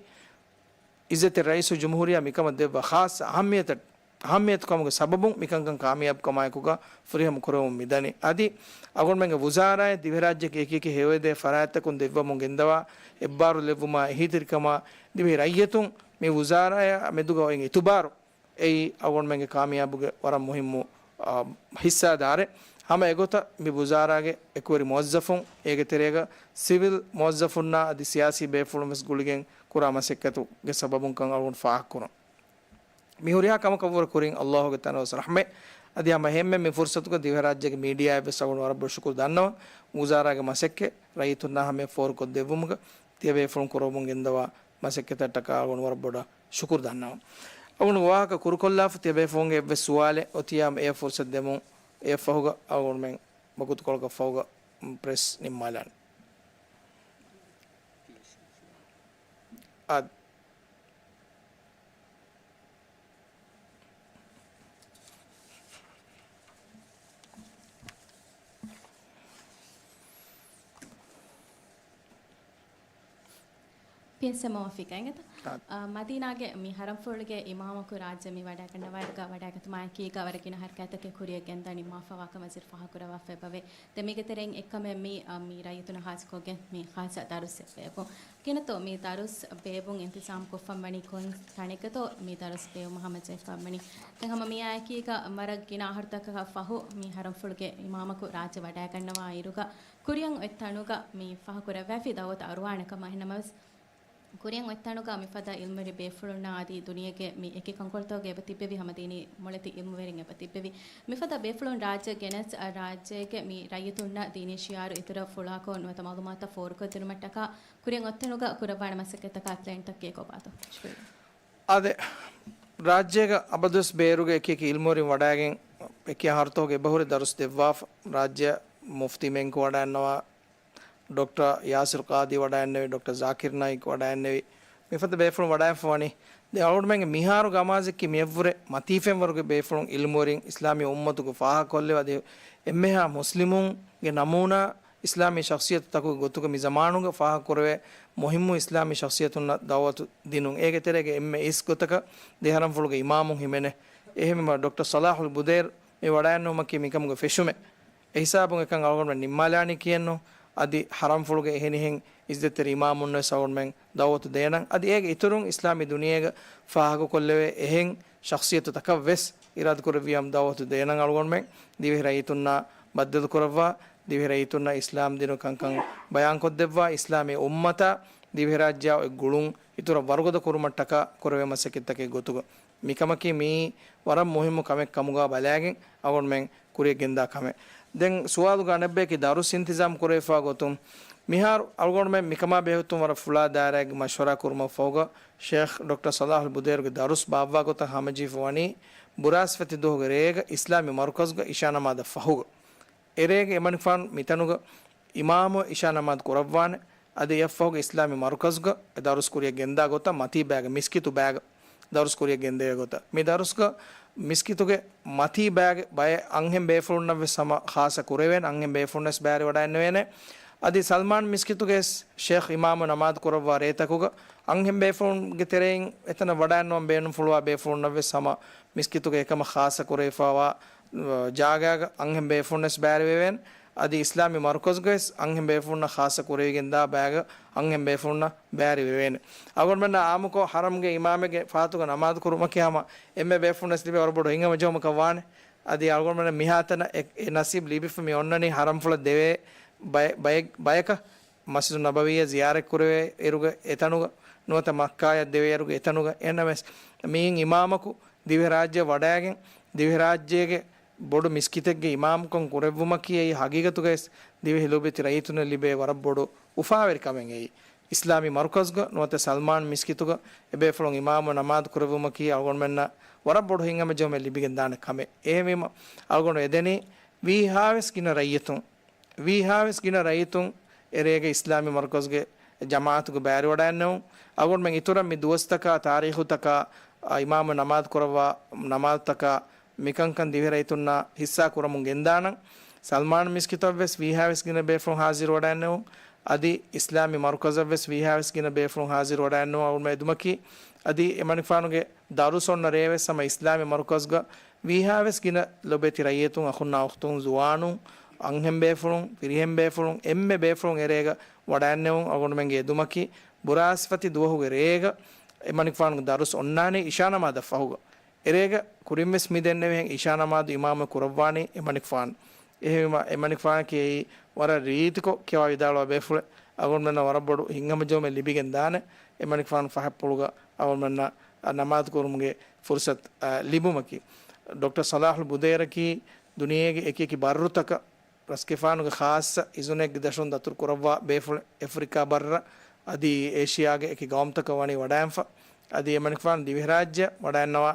އިއްޒަތެއް ރައީސުލްޖުމްހޫރިއްޔާ މިކަމަށް ދެއްވާ ޚާއްޞަ އަހައްމިއްޔަތަށް، އަހައްމިއްޔަތުކަމުގެ ސަބަބުން މިކަންކަން ކާމިޔާބުކަމާއެކުގަ ފުރިހަމަ ކުރެވުމުން މިދަނީ. އަދި އަޅުގަނޑުމެންގެ ވުޒާރާއެއް ދިވެހިރާއްޖޭގެ އެކި އެކި ހެޔޮއެދޭ ފަރާތްތަކުން ދެއްވަމުން ގެންދަވާ އެއްބާރުލެއްވުމާ އެހީތެރިކަމާ ދިވެހި ރައްޔިތުން މި ވުޒާރާއާ މެދުގަ އޮތް އިތުބާރު އެއީ އަޅުގަނޑުމެންގެ ކާމިޔާބުގެ ވަރަށް މުހިއްމު، އާ، ހިއްސާދާރެއް. ހަމަ އެގޮތަށް މި ވުޒާރާގެ އެކުވެރި މުވައްޒަފުން، އޭގެ ތެރޭގަ ސިވިލް މުވައްޒަފުންނާ އަދި ސިޔާސީ ބޭފުޅުން ވެސް ގުޅިގެން ކުރާ މަސައްކަތުގެ ސަބަބުންކަން އަޅުގަނޑު ފާހަގަކުރަން. މި ހުރިހާ ކަމަކަށްވުރެ ކުރިން އައްލާހުގެ ތަނަވަސް ރަޙްމަތް. އަދި ހަމަ އެހެންމެ މި ފުރުސަތުގަ ދިވެހިރާއްޖޭގެ މީޑިއާއަށް ވެސް އަޅުގަނޑު ވަރަށް ބޮޑު ޝުކުރު ދަންނަވަން. ވުޒާރާގެ މަސައްކަތް ރައްޔިތުންނާ ހަމަޔަށް ފޯރުކޮށްދެއްވުމުގަ ތިޔަބޭފުޅުން ކުރަމުން ގެންދަވާ މަސައްކަތަށްޓަކާ އަޅުގަނޑު ވަރަށް ބޮޑަށް ޝުކުރު ދަންނަވަން. އަޅުގަނޑު ވާހަކަ ކުރުކޮށްލާފަ ތިޔަބޭފުޅުންގެ އެއްވެސް ސުވާލެއް އޮތިޔާމު އެޔަށް ފުރުސަތު ދެމުން. އެއަށްފަހުގަ އަޅުގަނޑުމެން ވަގުތުކޮޅަކަށްފަހުގަ ޕްރެސް ނިންމާލާނެ. އާދެ. ޕިއެސްއެމް އޮފީހަށް އިނގޭތަ؟ އާ. އާ، މަދީނާގެ މި ޙަރަމްފުޅުގެ އިމާމަކު ރާއްޖެ މި ވަޑައިގަންނަވާއިރުގަ ވަޑައިގަތުމާއެކީގަ ވަރަށް ގިނަ ޙަރަކާތްތަކެއް ކުރިއަށް ގެންދަނީ މާފަވާކަމަށް ވަޒީރު ފާހަގަކުރައްވާފައިބަވޭ. ދެން މީގެ ތެރެއިން އެއްކަމެއް މި، އާ، މި ރައްޔިތުންނަށް ޚާއްޞަކޮށްގެން މި ޚާއްޞަ ދަރުސްއެއް ބޭއްވުން. ކިނަތޯ މި ދަރުސް ބޭއްވުން އިންތިޒާމް ކޮށްފަން ވަނީ ކޮން ތަނެއްގަތޯ މި ދަރުސް ބޭއްވުމަށް ހަމަޖެހިފަން ވަނީ؟ ދެން ހަމަ މިއާއެކީގަ ވަރަށް ގިނަ އަހަރުތަކަކަށް ފަހު މި ޙަރަމްފުޅުގެ އިމާމަކު ރާއްޖެ ވަޑައިގަންނަވާ އިރުގަ ކުރިއަށް އޮތް ތަނުގަ މި ފާހަގަކުރައްވައިފި ދައުވަތު އަރުވާނެ ކަމަށް. އެހެންނަމަވެސް، ކުރިއަށް އޮތް ތަނުގަ މިފަދަ އިލްމުވެރި ބޭފުޅުންނާ އަދި ދުނިޔޭގެ މި އެކި ކަންކޮޅުތަކުގެ އެބަ ތިއްބެވި ހަމަ ދީނީ މޮޅެތި އިލްމުވެރިން އެބަ ތިއްބެވި. މިފަދަ ބޭފުޅުން ރާއްޖެ ގެނެސް، އަ، ރާއްޖޭގެ މި ރައްޔިތުންނަށް ދީނީ ޝިޢާރު އިތުރަށް ފުޅާކޮށް ނުވަތަ މަޢުލޫމާތުތައް ފޯރުކޮށްދިނުމަށްޓަކާ ކުރިއަށް އޮތް ތަނުގަ ކުރައްވާނެ މަސައްކަތްތަކާ ޕްލޭންތަކެއް ކޮބާތޯ؟ ޝުކުރިއްޔާ. އާދެ، ރާއްޖޭގަ އަބަދުވެސް ބޭރުގެ އެކި އެކި އިލްމުވެރިން ވަޑައިގެން އެކި އަހަރުތަކުގެ އެބަހުރި ދަރުސް ދެއްވާފަ. ރާއްޖެ މުފްތީ މެންކު ވަޑައިންނަވާ، ޑޮކްޓަރ ޔާސިރު ޤާދީ ވަޑައިންނެވި، ޑޮކްޓަރ ޒާކިރު ނާއިކް ވަޑައިންނެވި، މިފަދަ ބޭފުޅުން ވަޑައިފަ ވަނީ. ދެ އަޅުގަނޑުމެންގެ މިހާރު ގަމާޒެއްކި މިއަށްވުރެ މަތީފެންވަރުގެ ބޭފުޅުން އިލްމުވެރިން އިސްލާމީ އުއްމަތުގެ ފާހަގަކޮށްލެވި އަދި އެންމެހާ މުސްލިމުންގެ ނަމޫނާ އިސްލާމީ ޝަޚްޞިއްޔަތުތަކުގެ ގޮތުގަ މި ޒަމާނުގަ ފާހަގަކުރެވޭ މުހިއްމު އިސްލާމީ ޝަޚްޞިއްޔަތުންނަށް ދަޢުވަތު ދިނުން. އޭގެ ތެރޭގަ އެންމެ އިސް ގޮތަކަށް ދެ ޙަރަމްފުޅުގެ އިމާމުން ހިމެނޭ. އެހެންވީމަ ޑޮކްޓަރ ޞަލާޙުލް ބުދޭރު މި ވަޑައިންނެވުމަކީ މިކަމުގެ ފެށުމެއް. އެހިސާބުން އެކަން އަޅުގަނޑުމެން ނިންމާލާނީ ކިޔެއްނު. އަދި ޙަރަމްފުޅުގެ އެހެނިހެން އިއްޒަތްތެރި އިމާމުންނަށް ވެސް އަޅުގަނޑުމެން ދަޢުވަތު ދޭނަން. އަދި އޭގެ އިތުރުން އިސްލާމީ ދުނިޔޭގަ ފާހަގަކޮށްލެވޭ އެހެން ޝަޚްޞިއްޔަތުތަކަށް ވެސް އިރާދަކުރެއްވިޔާމު ދަޢުވަތު ދޭނަން އަޅުގަނޑުމެން. ދިވެހި ރައްޔިތުންނާ ބައްދަލުކުރައްވާ، ދިވެހި ރައްޔިތުންނަށް އިސްލާމް ދީނު ކަންކަން ބަޔާންކޮށްދެއްވާ، އިސްލާމީ އުއްމަތާ ދިވެހިރާއްޖެއާ އޮތް ގުޅުން އިތުރަށް ވަރުގަދަ ކުރުމަށްޓަކާ ކުރެވޭ މަސައްކަތްތަކެއް ގޮތުގަ. މިކަމަކީ މިއީ ވަރަށް މުހިއްމު ކަމެއް ކަމުގަ ބަލާގެން އަޅުގަނޑުމެން ކުރިޔަށް ގެންދާ ކަމެއް. ދެން ސުވާލުގަ އަނެއްބަޔަކީ ދަރުސް އިންތިޒާމް ކުރެވިފާ ގޮތުން. މިހާރު އަޅުގަނޑުމެން މިކަމާ ބެހޭގޮތުން ވަރަށް ފުޅާ ދާއިރާއެއްގެ މަޝްވަރާ ކުރުމަށްފަހުގަ، ޝޭޚް ޑޮކްޓަރ ޞަލާޙުލް ބުދޭރުގެ ދަރުސް ބާއްވާ ގޮތަށް ހަމަޖެހިފަ ވަނީ، ބުރާސްފަތި ދުވަހުގެ ރޭގަ އިސްލާމީ މަރުކަޒުގަ އިޝާ ނަމާދަށް ފަހުގަ. އެރޭގަ އެމަނިކުފާނު މިތަނުގަ އިމާމު އިޝާ ނަމާދު ކުރައްވާނެ. އަދި އެއަށްފަހުގަ އިސްލާމީ މަރުކަޒުގަ އެ ދަރުސް ކުރިޔަށް ގެންދާ ގޮތަށް މަތީ ބައިގަ، މިސްކިތު ބައިގަ ދަރުސް ކުރިޔަށް ގެންދެވޭ ގޮތަށް. މި ދަރުސްގަ މިސްކިތުގެ މަތީ ބައިގެ ބައެއް އަންހެން ބޭފުޅުންނަށް ވެސް ހަމަ ޚާއްޞަ ކުރެވޭނެ، އަންހެން ބޭފުޅުންނަށް ވެސް ބައިވެރިވަޑައިގެންނެވޭނެ. އަދި ސަލްމާން މިސްކިތުގެ ޝޭޚް އިމާމު ނަމާދު ކުރައްވާ ރޭތަކުގަ އަންހެން ބޭފުޅުންގެ ތެރެއިން އެތަނަށް ވަޑައިގަންނަވަން ބޭނުންފުޅުވާ ބޭފުޅުންނަށް ވެސް ހަމަ މިސްކިތުގެ އެކަމަށް ޚާއްޞަ ކުރެވިފައިވާ ޖާގައިގަ އަންހެން ބޭފުޅުންނަށް ވެސް ބައިވެރިވެވޭނެ. އަދި އިސްލާމީ މަރުކަޒުގަ ވެސް އަންހެން ބޭފުޅުންނަށް ޚާއްޞަ ކުރެވިގެންދާ ބައިގަ އަންހެން ބޭފުޅުންނަށް ބައިވެރިވެވޭނެ. އަޅުގަނޑުމެންނަށް އާއްމުކޮށް ޙަރަމްގެ އިމާމެއްގެ ފަހަތުގަ ނަމާދު ކުރުމަކީ ހަމަ އެންމެ ބޭފުޅުންނަށް ވެސް ލިބޭ ވަރަށް ބޮޑު ހިތްހަމަޖެހުމަކަށް ވާނެ. އަދި އަޅުގަނޑުމެންނަށް މިހާތަނަށް އެ، އެ ނަސީބު ލިބިފަ މި އޮންނަނީ ޙަރަމްފުޅަށް ދެވޭ ބައެއް، ބައެއް، ބަޔަކަށް. މަސްޖިދު ނަބަވީއަށް ޒިޔާރަތް ކުރެވޭ އިރުގަ އެތަނުގަ، ނުވަތަ މައްކާޔަށް ދެވޭ އިރުގަ އެތަނުގަ. އެހެންނަމަވެސް މިއިން އިމާމަކު ދިވެހިރާއްޖެ ވަޑައިގެން، ދިވެހިރާއްޖޭގެ ބޮޑު މިސްކިތެއްގެ އިމާމުކަން ކުރެއްވުމަކީ އެއީ ހަގީގަތުގައި ދިވެހި ލޯބިވެތި ރައްޔިތުންނަށް ލިބޭ ވަރަށް ބޮޑު އުފާވެރި ކަމެއް އެއީ. އިސްލާމީ މަރުކަޒުގަ ނުވަތަ ސަލްމާން މިސްކިތުގަ އެބޭފުޅުން އިމާމު ނަމާދު ކުރެއްވުމަކީ އަޅުގަނޑުމެންނަށް ވަރަށް ބޮޑު ހިތްހަމަޖެހުމެއް ލިބިގެންދާނެ ކަމެއް. އެހެންވީމަ އަޅުގަނޑު އެދެނީ ވީހާވެސް ގިނަ ރައްޔިތުން، ވީހާވެސް ގިނަ ރައްޔިތުން އެރޭގެ އިސްލާމީ މަރުކަޒުގެ ޖަމާޢަތުގެ ބައިވެރިވަޑައިގެންނެވުން. އަޅުގަނޑުމެން އިތުރަށް މި ދުވަސްތަކާ ތާރީޚުތަކާ، އާ، އިމާމު ނަމާދު ކުރައްވާ ނަމާދުތަކާ މިކަންކަން ދިވެހިރައްޔިތުންނާ ހިއްސާ ކުރަމުން ގެންދާނަން. ސަލްމާން މިސްކިތަށްވެސް ވީހާވެސް ގިނަ ބޭފުޅުން ހާޒިރުވަޑައިގެންނެވުން. އަދި އިސްލާމީ މަރުކަޒަށްވެސް ވީހާވެސް ގިނަ ބޭފުޅުން ހާޒިރުވަޑައިގެންނެވުން. އަޅުގަނޑުމެން އެދުމަކީ އަދި އެމަނިކުފާނުގެ ދަރުސް އޮންނަ ރޭވެސް ހަމަ އިސްލާމީ މަރުކަޒުގަ ވީހާވެސް ގިނަ ލޮބެތި ރައްޔިތުން، އަޚުންނާ އުޚްތުން، ޒުވާނުން، އަންހެން ބޭފުޅުން، ފިރިހެން ބޭފުޅުން، އެންމެ ބޭފުޅުން އެރޭގަ ވަޑައިގެންނެވުން. އަޅުގަނޑުމެންގެ އެދުމަކީ ބުރާސްފަތި ދުވަހުގެ ރޭގަ އެމަނިކުފާނުގެ ދަރުސް އޮންނާނީ އިޝާ ނަމާދަށް ފަހުގަ. އެރޭގަ ކުރިންވެސް މި ދެންނެވިހެން އިޝާ ނަމާދު އިމާމު ކުރައްވާނީ އެމަނިކުފާނު. އެހެންވީމަ އެމަނިކުފާނަކީ އެއީ ވަރަށް ރީތިކޮށް ކިޔަވާ ވިދާޅުވާ ބޭފުޅެއް. އަޅުގަނޑުމެންނަށް ވަރަށް ބޮޑު ހިތްހަމަޖެހުމެއް ލިބިގެން ދާނެ އެމަނިކުފާނު ފަހަތްޕުޅުގަ އަޅުގަނޑުމެންނަށް ނަމާދު ކުރުމުގެ ފުރުސަތު، އަ، ލިބުމަކީ. ޑޮކްޓަރ ޞަލާޙުލް ބުދޭރަކީ ދުނިޔޭގެ އެކި އެކި ބައްރުތަކަށް ރަސްގެފާނުގެ ޚާއްޞަ އިޒުނެއްގެ ދަށުން ދަތުރު ކުރައްވާ ބޭފުޅެއް. އެފްރިކާ ބައްރަށް އަދި އޭޝިޔާގެ އެކި ގައުމުތަކަށް ވަނީ ވަޑައިގެންފަ. އަދި އެމަނިކުފާނު ދިވެހިރާއްޖެ ވަޑައިގަންނަވާ،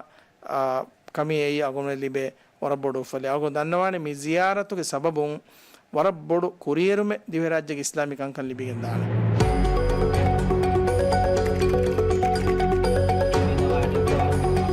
އާ، ކަމީ އެއީ އަޅުގަނޑުމެން ލިބޭ ވަރަށް ބޮޑު އުފަލެއް. އަޅުގަނޑު ދަންނަވާނެ މި ޒިޔާރަތުގެ ސަބަބުން ވަރަށް ބޮޑު ކުރިއެރުމެއް ދިވެހިރާއްޖޭގެ އިސްލާމީ ކަންކަން ލިބިގެން ދާނެ.